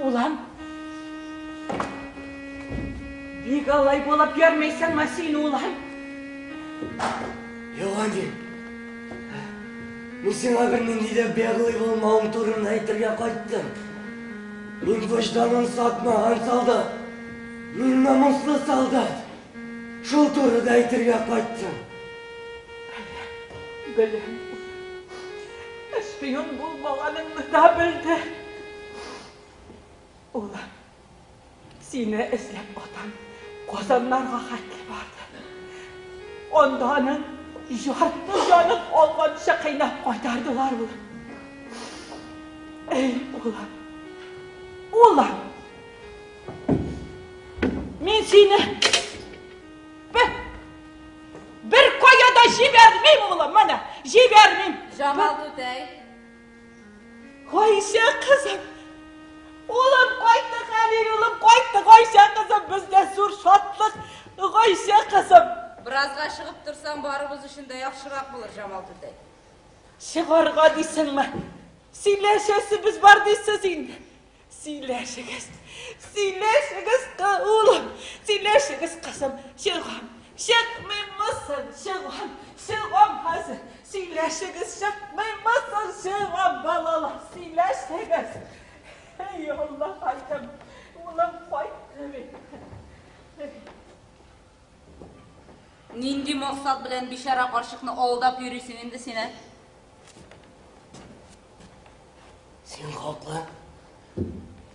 Улым, бик алай булып йөрмисеңме син, улым? Юк, әни. Мин сиңа бернинди дә беглый булмавым турында әйтергә кайттым. Мин вөҗданын сатмаган солдат. Мин намуслы солдат. Шул турыда әйтергә кайттым. Беләм. Шпион булмаганыңны да белде. Улым, сине эзләп атам Казаннарга хәтле барды. Анда аның ярты җанын алганчы кыйнап кайтардылар, улым. Эй, улым, улым, мин сине бер, бер кая да җибәрмим, улым, менә, җибәрмим. Җамал түтәй. Гайшә кызым! Улым кайтты, Хәлил улым кайтты, Гайшә кызым, бездә зур шатлык, Гайшә кызым. Беразга чыгып торсаң, барыбыз өчен дә яхшырак булыр, Җамал түтәй. Чыгарга дисеңме? Сөйләшәсебез бар дисез инде. Сөйләшегез, сөйләшегез, улым, сөйләшегез, кызым, чыгам, чыкмыйммы соң, чыгам, чыгам хәзер, сөйләшегез, чыкмыйммы соң, чыгам, балалар, сөйләшегез. Эй, Аллакаем, улым кайтты бит. Нинди максат белән бичара карчыкны алдап йөрисең инде син, ә? Син хаклы.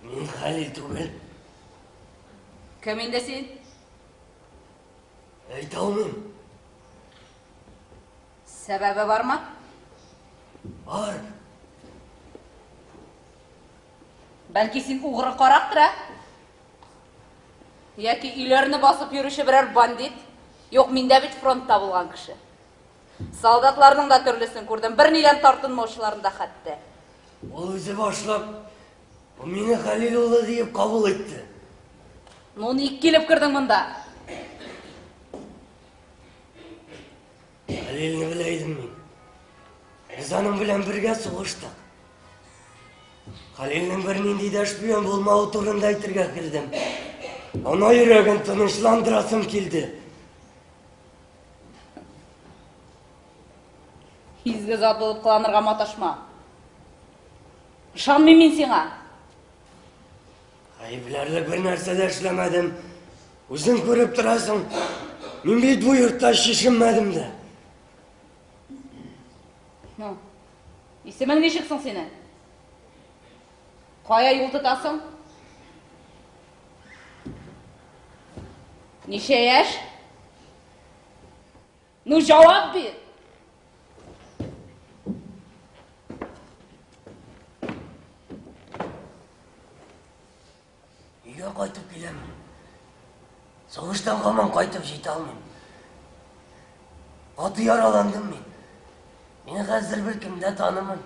Мин Хәлил түгел. Кем инде син? Әйтә алмыйм. Сәбәбе бармы? Бар. Бәлки син угры карактыр, ә? Яки өйләрне басып йөрүче берәр бандит? Юк, мин дә бит фронтта булган кеше. Солдатларның да төрлесен күрдем, бернидән тартынмаучыларын да хәтта. Ул үзе башлап, бу мине Хәлил улы диеп кабул итте. Ну, ник килеп кердең монда? Хәлилне белә идем мин. Без аның белән бергә сугыштык. Хәлилнең бернинди дә шпион булмавы турында әйтергә кердем. Ана йөрәген тынычландырасым килде. Изге зат булып кыланырга маташма. Ышанмыйм мин сиңа. Гаепләрлек бер нәрсә дә эшләмәдем. Үзең күреп торасың. Мин бит бу йортта чишенмәдем дә. Ну, исемең ничек соң синең? Кая юл тотасың? Ничә яшь? Ну, җавап бир! Өйгә кайтып киләм. Сугыштан һаман кайтып җитә алмыйм. Каты яраландым мин. Мине хәзер беркем дә танымый.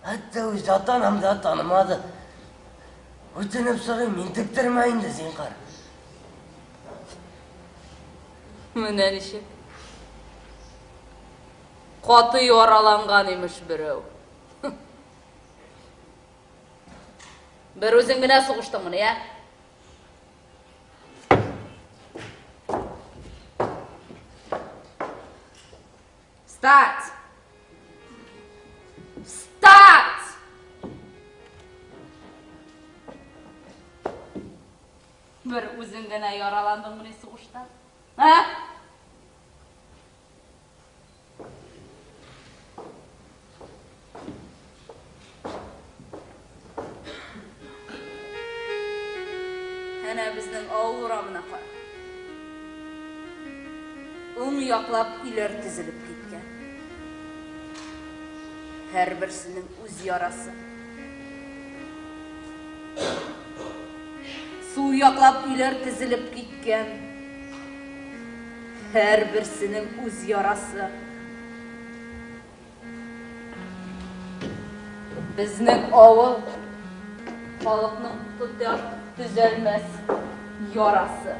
Хәтта үз ата-анам да танымады. Үтенеп сорыйм, интектермә инде, зинһар. Менә ничек. Каты яраланган имеш берәү. Бер үзең генә сугыштыңмыни, ә? Встать! Встать! Бер үзең генә яраландыңмыни сугышта? Ә? Әнә безнең авыл урамына кара. Уң яклап өйләр төзелеп киткән. Һәрберсенең үз ярасы. Сул яклап өйләр төзелеп киткән. Һәрберсенең үз ярасы. Безнең авыл халыкның тоташ төзәлмәс ярасы.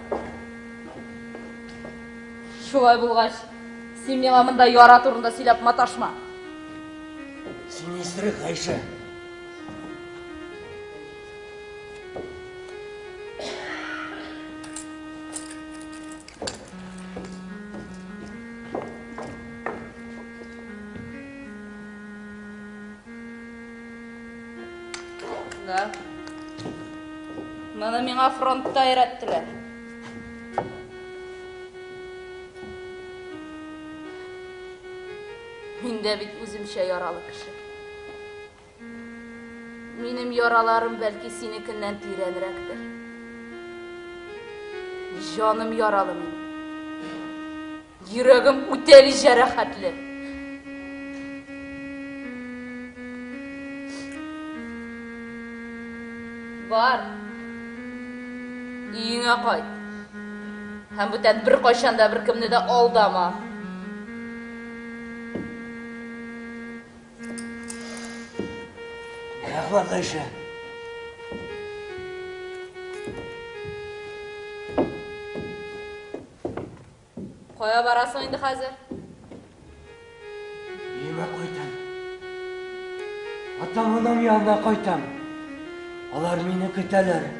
Шулай булгач, син миңа монда яра турында сөйләп маташма. Син исерек, Гайшә. Да. Моны миңа фронтта өйрәттеләр. Мин дә бит үземчә яралы кеше. Минем яраларым бәлки синекеннән тирәнрәктер. Җаным яралы минем. Йөрәгем үтәли җәрәхәтле. Бар. Өеңә кайт. Һәм бүтән беркайчан да беркемне дә алдама. Рәхмәт, Гайшә. Кая барасың инде хәзер? Өемә кайтам. Атам-анам янына кайтам. Алар мине көтәләр.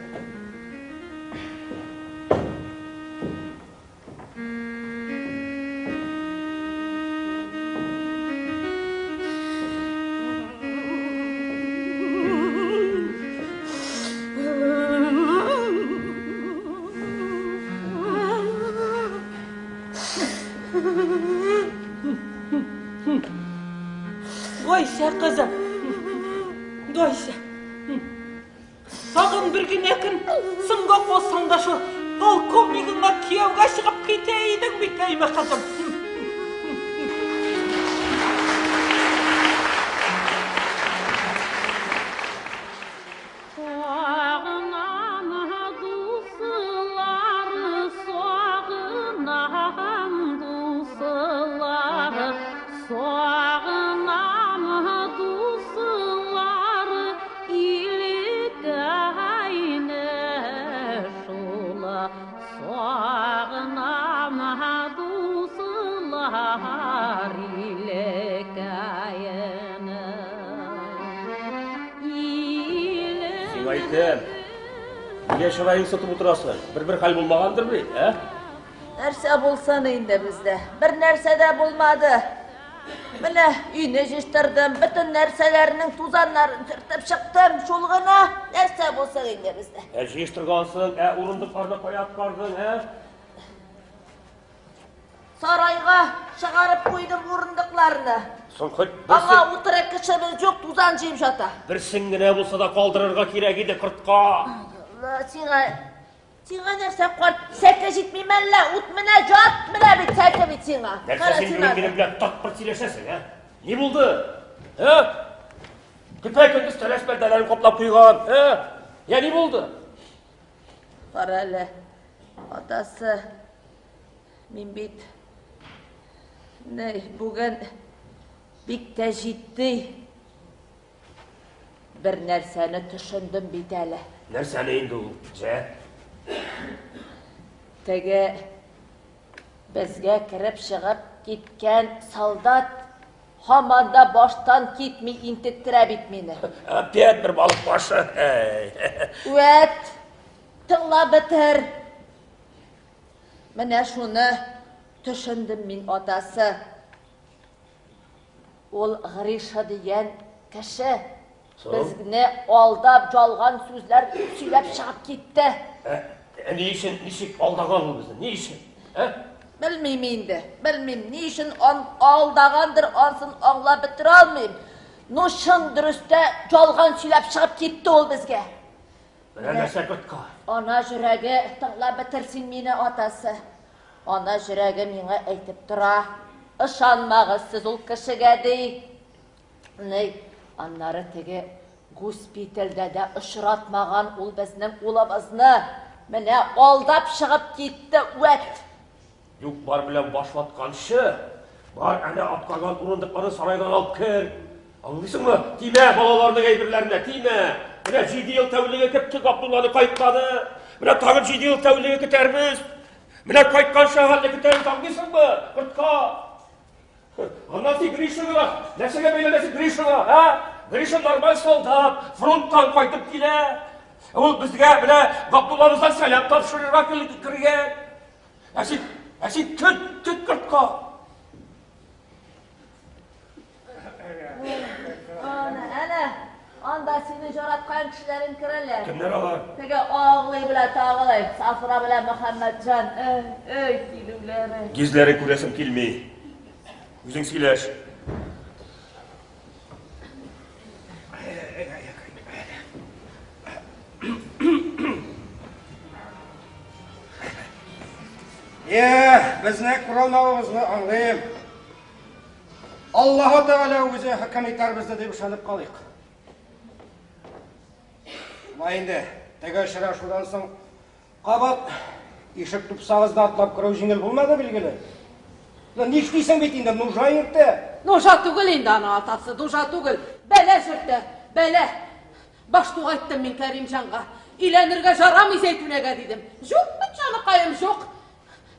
Гайшә кызым. Гайшә. Тагын бер генә көн соңга калсаң да шул полковнигыңа кияүгә чыгып китә идең бит, әйме кызым. Сагынам дуслар. Мин әйтәм. Нигә чыраең сытып утырасың? Бер-бер хәл булмагандыр бит, ә? Нәрсә булсын инде бездә? Бер нәрсә дә булмады. Менә өйне җыштырдым, бөтен нәрсәләрнең тузаннарын сөртеп чыктым. Шул гына нәрсә булсын инде бездә. Ә җыештыргансың, ә урындыкларны кая аткардың, ә? Сарайга чыгарып куйдым урындыкларны. Соң хоть Аңа утыра кешебез юк, тузан җыеп ята. Берсен генә булса да калдырырга кирәк иде кортка. Алла, сиңа сиңа нәрсә карт сәке җитми мәллә? Ут менә җат менә бит сәке бит сиңа. Нәрсә син бүген минем белән тапкыр сөйләшәсең, ә? Ни булды? Ә? Көпә көндез тәрәз пәрдәләрен каплап куйган, ә? Я ни булды? Кара әле, атасы, мин бит не бүген бик тә җитди бер нәрсәне төшендем бит әле. Нәрсәне инде ул, җә? Теге безгә кереп чыгып киткән солдат һаман да баштан китми интектерә бит мине. Опять бер балык башы. Вәт, тыңлап бетер. Менә шуны төшендем мин, атасы. Ул Гриша дигән кеше безне алдап, жалган сүзләр сөйләп чыгып китте. Ә ни өчен, ничек алдаган ул безне? Ни өчен? Ә? Белмим инде, белмим, ни өчен алдагандыр, ансын аңлап бетерә алмыйм. Ну, чын дөрестә жалган сөйләп чыгып китте ул безгә. Менә нәрсә кортка. Ана жүрәге, тыңлап бетер син мине, атасы. Ана жүрәге миңа әйтеп тора. Ышанмагыз сез ул кешегә, ди. Ни, аннары теге госпитальдә дә очратмаган ул безнең улыбызны. Менә алдап чыгып китте, вәт. Юк бар белән башлатканчы, бар әнә аткарган урындыкларны сарайдан алып кер. Аңлыйсыңмы? Тимә балаларның әйберләренә, тимә. Менә 7 ел тәүлеге көттек Абдулланы кайтмады. Менә тагын 7 ел тәүлеге көтәрбез. Менә кайткан хәлне көтәрбез, аңлыйсыңмы? Кортка. Аннан син Гришага, нәрсәгә бәйләнәсең Гришага, ә? Гриша нормаль солдат, фронттан кайтып килә. Ул безгә менә Габдуллабыздан сәлам тапшырырга кергән. Ә син, ә син көт, көт кортка. Ана, әнә, анда сине жараткан кешеләрең керәләр. Кемнәр алар? Теге Аглый белән Тагылый, Сафра белән Мөхәммәтҗан. Эй, эй, килүләре. Йөзләре күрәсем килми. Үзең сөйләш. Е, безне күралмавыгызны аңлыйм. Аллаһы Тәгалә үзе хөкем итәр безне дип ышанып калыйк. Шулай инде, теге очрашудан соң кабат ишек тупсагыз да атлап керү җиңел булмады, билгеле. Ну, нишлисең бит инде, нужа йөртә. Нужа түгел инде аны атасы, нужа түгел. Бәлә сөртә, бәлә. Баштук айттым мин Кәримҗанга. Өйләнергә жарамый Зәйтүнәгә дидем. Юк бит җаныкаем, юк.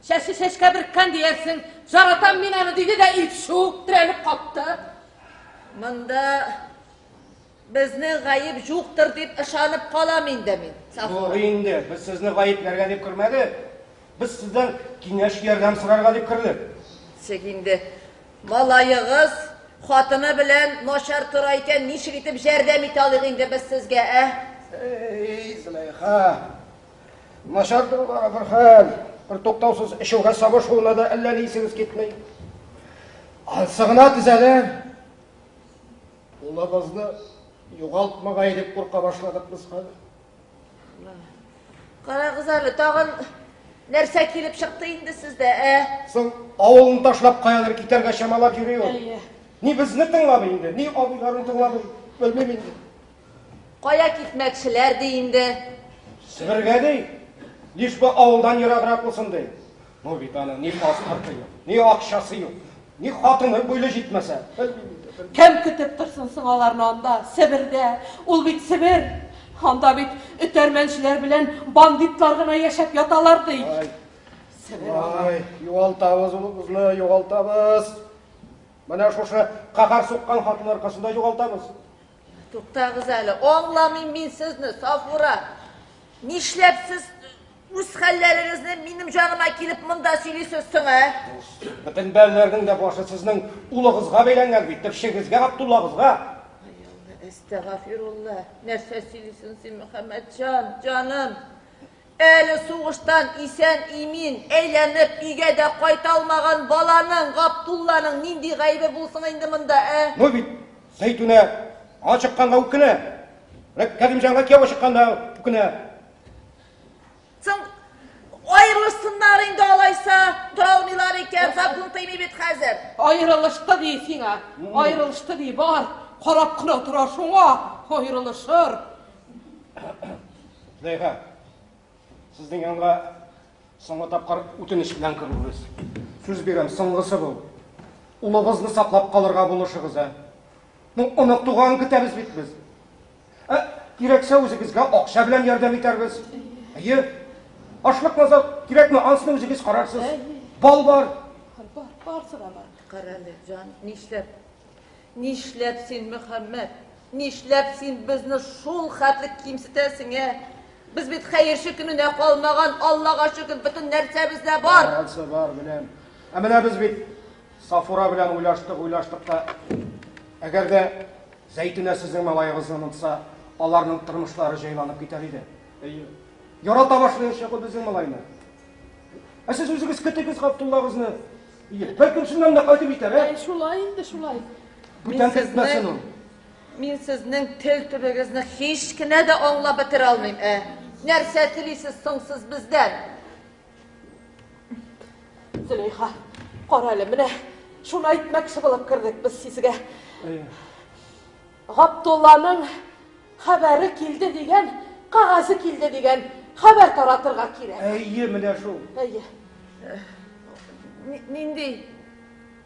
Чәче чәчкә береккән диярсең. Жаратам мин аны диде дә и шук терәлеп катты. Монда безнең гаеп юктыр дип ышанып калам инде мин. Юк инде, без сезне гаепләргә дип кермәдек. Без сездән киңәш ярдәм сорарга дип кердек. Ничек инде малаегыз хатыны белән начар тора икән, ничек итеп ярдәм итә алыйк инде без сезгә, ә? Эй, Зөләйха, начар торулары бер хәл, бер туктаусыз эчүгә сабышуына да әллә ни исегез китми. Ансы гына төзәлер. Улыбызны югалтмагай дип курка башладык без хәзер. Карагыз әле, тагын нәрсә килеп чыкты инде сездә, ә? Соң авылын ташлап каядыр китәргә чамалап йөри ул. Ни безне тыңламый инде, ни абыйларын тыңламый, белмим инде. Кая китмәкчеләр ди инде? Себергә ди. Лишь бы авылдан ераграк булсын ди. Ну бит аның ни паспорты юк, ни акчасы юк, ни хатыны буйлы җитмәсә. Белмим инде, белмим. Кем көтеп торсын соң аларны анда, Себердә? Ул бит Себер. Анда бит өтәрмәнчеләр белән бандитлар гына яшәп яталар ди. Ай, Себер ана. ай, югалтабыз улыбызны, югалтабыз. Менә шушы каһәр суккан хатын аркасында югалтабыз. Туктагыз әле, аңламыйм мин сезне, Сафура. Нишләп сез үз хәлләрегезне минем җаныма килеп монда сөйлисез соң, ә? Бөтен бәлләрнең дә башы сезнең улыгызга бәйләнгән бит, төпчегезгә, Габдуллагызга. Әстәгафирулла, нәрсә сөйлисең син, Мөхәммәтҗан, җаным? Әле сугыштан исән-имин әйләнеп өйгә дә кайта алмаган баланың, Габдулланың нинди гаебе булсын инде монда, ә? Ну бит, Зәйтүнә аңа чыкканга үкенә. Менә Кәримҗанга кияүгә чыкканда үкенә. Соң аерылышсыннар инде алайса, тора алмыйлар икән, закон тыймый бит хәзер. Аерылышты ди сиңа. Аерылышты ди, бар. Карап кына тора шуңа. Аерылышыр. Зәйха, сезнең янга соңгы тапкыр үтенеч белән керүебез. Сүз бирәм, соңгысы бу. Улыгызны саклап калырга булышыгыз, ә? Ну, онык туганын көтәбез бит без. Ә, кирәксә үзегезгә акча белән ярдәм итәрбез. Әйе. Ашлык мазар кирәкме, анысын үзегез карарсыз. Бал бар. Бар, барсы да бар. Карале, җан, нишләп? Нишләп син, Мөхәммәт? Нишләп син безне шул хәтле кимсетәсең, ә? Без бит хәерче көненә калмаган, Аллага шөкер, бөтен нәрсәбез дә бар. Ансы бар, беләм. Ә менә без бит Сафура белән уйлаштык, уйлаштык та, әгәр дә Зәйтүнә сезнең малаегызны онытса, аларның тормышлары җайланып китәр иде. Әйе. Ярата башлаячак ул безнең малайны. Ә сез үзегез көтегез Габдуллагызны. Әйе, бәлкем чыннан да кайтып җитәр, ә? Әй, шулай инде, шулай. Бүтән көтмәсен ул. Мин сезнең тел төбегезне һич кенә дә аңлап бетерә алмыйм, ә? Нәрсә телисез соң сез бездән? Зөләйха, кара әле, менә шуны әйтмәкче булып кердек без сезгә. Габдулланың хәбәре килде дигән, кәгазе килде дигән хәбәр таратырга кирәк. Әйе, менә шул. Әйе. Нинди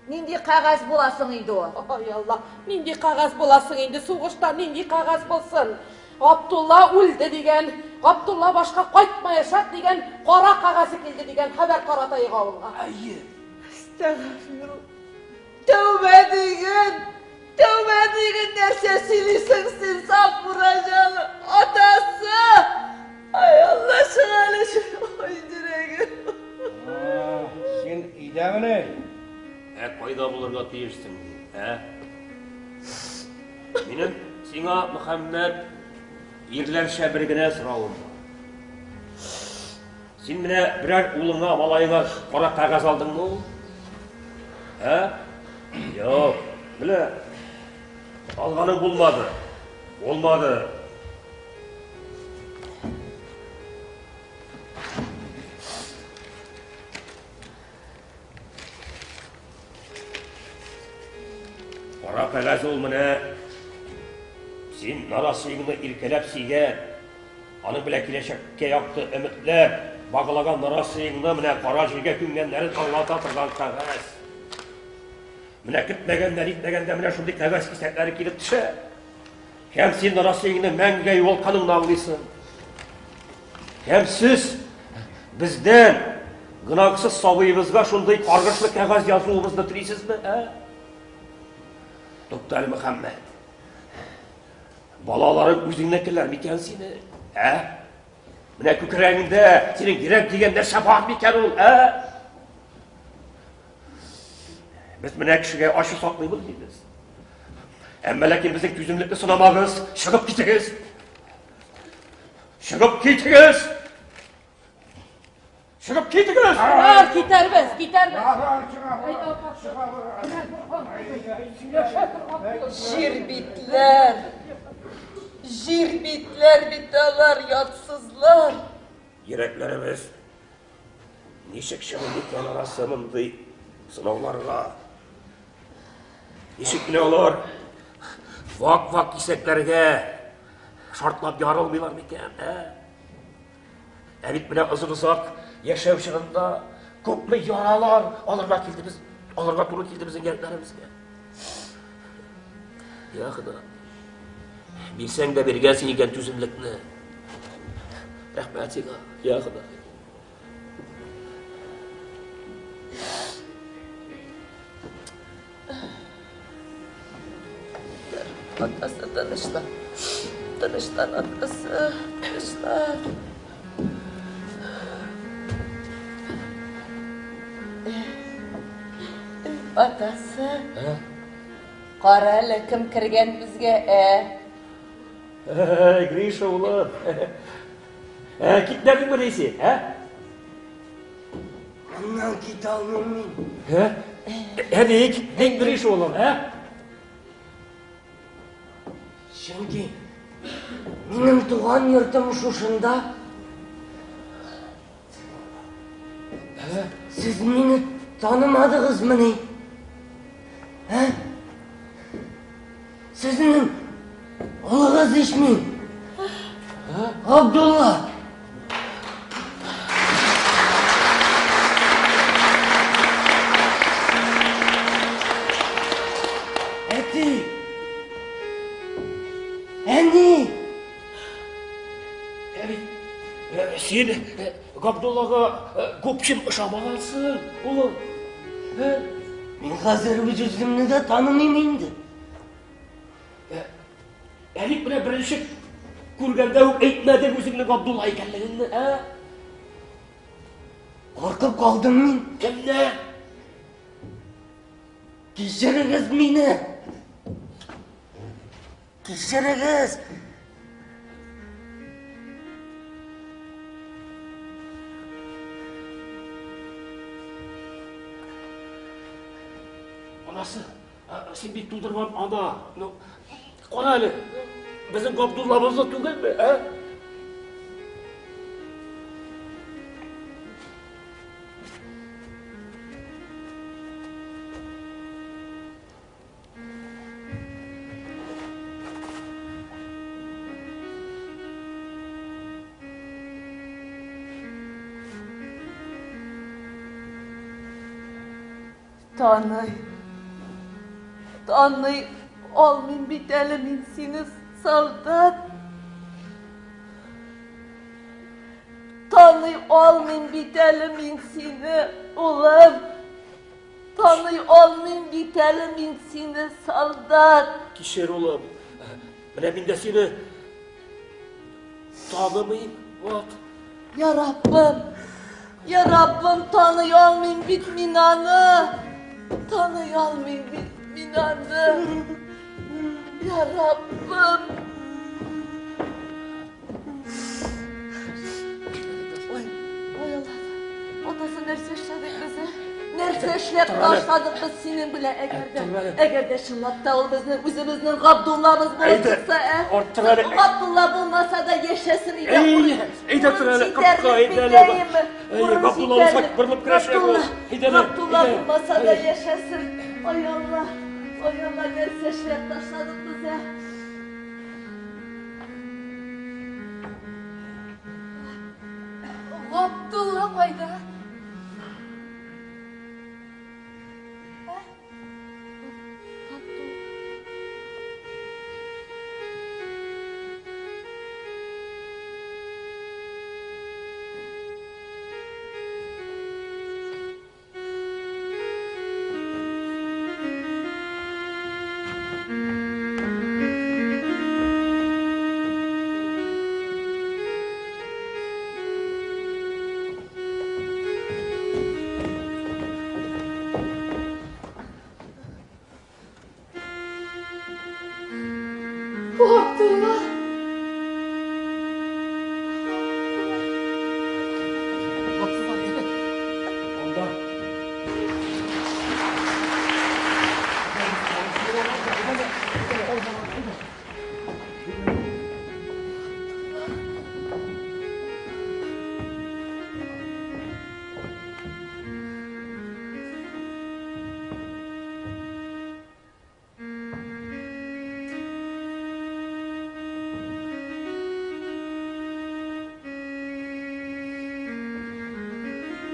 нинди кәгазь була соң инде ул? Ай Алла, нинди кәгазь була соң инде? Сугышта нинди кәгазь булсын? Габдулла үлде дигән, Габдулла башка кайтмаячак дигән кара кәгазе килде дигән хәбәр таратайык авылга. Әйе. Әстәгъфирулла. Тәүбә диген! Тәүбә диген, нәрсә сөйлисең син, Сафура җаным? Атасы! Ай, Алла, чык әле, чык. Ай, йөрәгем. Син өйдәмени? Ә кайда булырга тиешсең, ә? Минем сиңа, Мөхәммәт, ирләрчә бер генә соравым бар. Син менә берәр улыңа, малаеңа кара кәгазь алдыңмы ул? Ә? Юк. Менә алганың булмады. Булмады. Кара кәгазь ул менә син нарасыеңны иркәләп сөйгән, аның белән киләчәккә якты өметләр баглаган нарасыеңны менә кара җиргә күмгәннәрен аңлата торган кәгазь. Менә көтмәгәндә, нитмәгәндә менә шундый кәгазь кисәкләре килеп төшә. Һәм син нарасыеңны мәңгегә югалтканыңны аңлыйсың. Һәм сез бездән гөнаһсыз сабыебызга шундый каргышлы кәгазь язуыбызны телисезме, ә? Туктале, Мөхәммәд. Балаларың үзеңнекеләр микән сине, ә? Менә күкрәгеңдә синең йөрәк дигән нәрсә бар микән ул, ә? Без менә кешегә ачу саклыйбыз дибез. Әмма ләкин безнең түземлекне сынамагыз, чыгып китегез. Чыгып китегез! Чыгып китегез! Бар, китәрбез, китәрбез. Җир битләр, җир битләр бит алар, ятсызлар. Йөрәкләребез ничек чыгып микән арасы мондый сынауларга? Ничек менә алар вак-вак кисәкләргә шартлап ярылмыйлар микән, ә? Ә бит менә озын-озак яшәү чорында күпме яралар алырга килде без, алырга туры килде безнең йөрәкләребезгә. Я Хода, бирсәң дә биргәнсең икән түземлекне. Рәхмәт сиңа, я Хода. Атасы, тынычлан. Тынычлан, атасы, тынычлан. Атасы. Кара әле, кем кергән безгә, ә? Гриша, улым. Ә, китмәдеңме ни син, ә? Моннан китә алмыйм мин. Ә? Ә ник? Ник Гриша, улым, ә? Чөнки минем туган йортым шушында. Сез мине танымадыгызмыни? Ә? Сезнең улыгыз ич мин. Абдулла. Әти. Әни. Син Габдуллага күпчем ошамагансың, улым. Мин хәзер үз-үземне дә танымыйм инде. Ә ник менә беренче күргәндә үк әйтмәдең үзеңнең Габдулла икәнлегеңне, ә? Куркып калдым мин. Кемнән? Кичерегез мине. Кичерегез. Анасы, син бит тудырган ана. Ну, кара әле, безнең Габдуллабызны түгелме, ә? Таный. Таный алмыйм бит әле мин сине, солдат. Таный алмыйм бит әле мин сине, улым. Таный алмыйм бит әле мин сине, солдат. Кичер, улым. Менә мин дә сине танымыйм, вот. Я Раббым, я Раббым, таный алмыйм бит мин аны. Таный алмыйм бит мин аны. Я Раббым. Ой, ой Алла. Атасы нәрсә эшләдек без, ә? Нәрсә эшләп ташладык без синең белән, әгәр дә, әгәр дә чынлап та ул безнең үзебезнең Габдуллабыз булып чыкса, ә? Арттыр әле. Габдулла булмаса да яшәсен иде. Әй, әйдә тор әле, капка, әйдә әле. Әй, Габдулла булса, борылып керәчәк ул. Әйдә әле. Габдулла булмаса да яшәсен. Ай Алла, ай Алла, нәрсә эшләп ташладык без, ә? Габдулла кайда? Габдулла!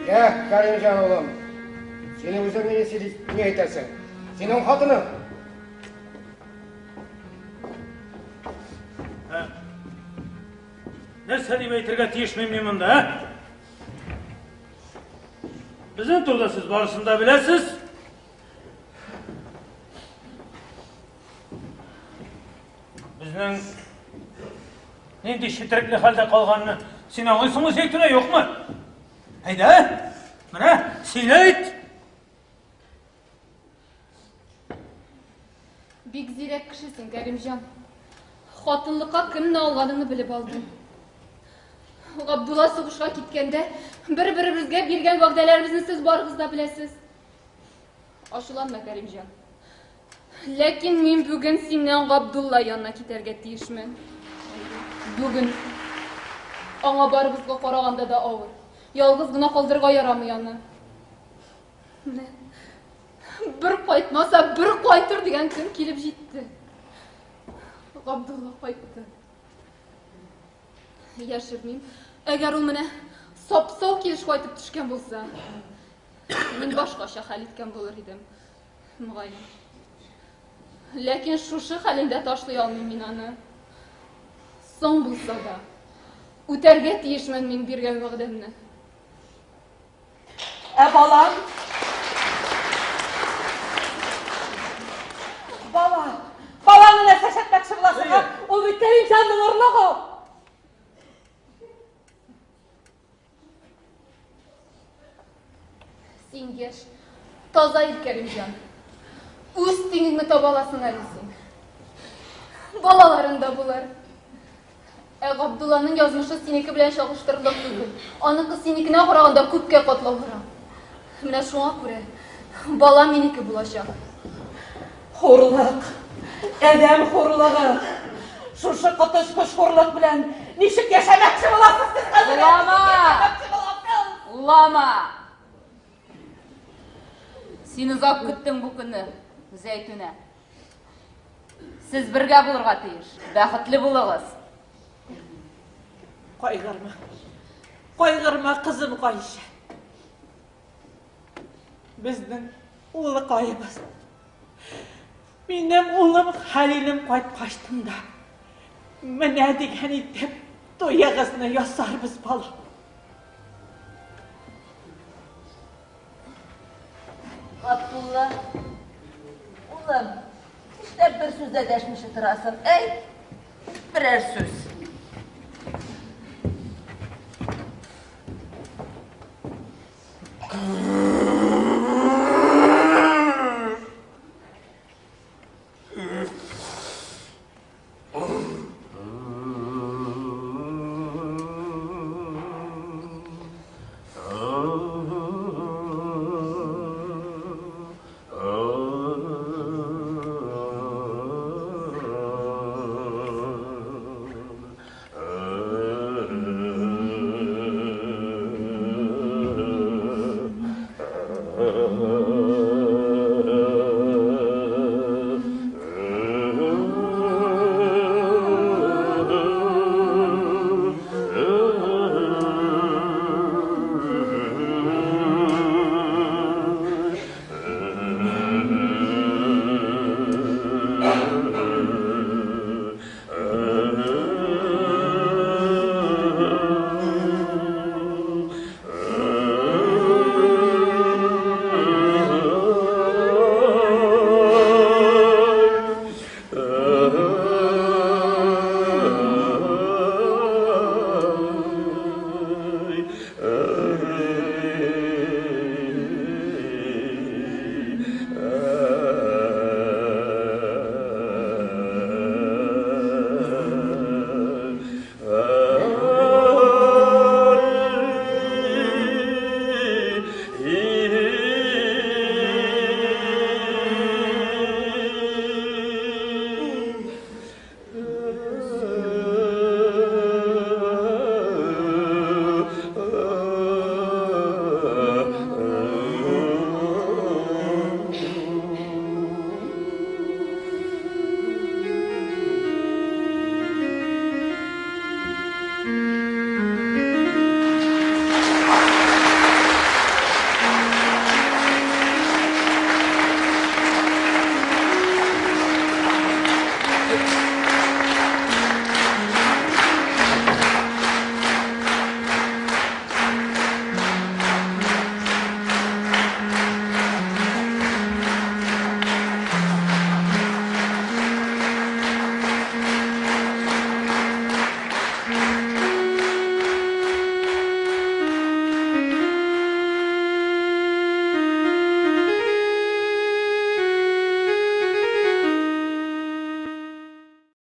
Йә, Кәримҗан улым, син үзең ни ни әйтәсең? Синең хатының. Нәрсә дип әйтергә тиешмен мин монда, ә? Безнең турыда сез барысын да беләсез. Безнең нинди четерекле хәлдә калганны син аңлыйсыңмы, Зәйтүнә, юкмы? Әйдә, менә, син әйт! Бик зирәк кеше син, Кәримҗан. Хатынлыкка кемне алганыңны белеп алдым. Габдулла сугышка киткәндә бер-беребезгә биргән вәгъдәләребезне сез барыгыз да беләсез. Ачуланма, Кәримҗан. Ләкин мин бүген синнән Габдулла янына китәргә тиешмен. Бүген. Аңа барыбызга караганда да авыр. Ялгыз гына калдырырга ярамый аны. Менә бер кайтмаса, бер кайтыр дигән көн килеп җитте. Габдулла кайтты. Яшермим, әгәр ул менә сап-сау килеш кайтып төшкән булса, мин башкача хәл иткән булыр идем. Мөгаен. Ләкин шушы хәлендә ташлый алмыйм мин аны. Соң булса да, үтәргә тиешмен мин биргән вәгъдәмне. Ә балам? Бала! Баланы нәрсә эшләтмәкче буласың, а? Ул бит Кәримҗанның орлыгы. Син яшь, таза ир, Кәримҗан. Үз тиңеңне таба аласың әле син. Балаларың да булыр. Ә Габдулланың язмышы синеке белән чагыштырырлык түгел. Аныкы синекенә караганда күпкә катлаулырак. Менә шуңа күрә бала минеке булачак. Хурлык! Адәм хурлыгы! Шушы коточкыч хурлык белән ничек яшәмәкче буласыз сез хәзер? Лама! Лама! Син озак көттең бу көнне, Зәйтүнә. Сез бергә булырга тиеш. Бәхетле булыгыз. Кайгырма. Кайгырма, кызым Гайшә. Безнең улыкаебыз. Минем улым Хәлилем кайткачтын да менә дигән итеп туегызны ясарбыз, балам. Габдулла, улым, нишләп бер сүз дә дәшмичә торасың? Әйт, берәр сүз.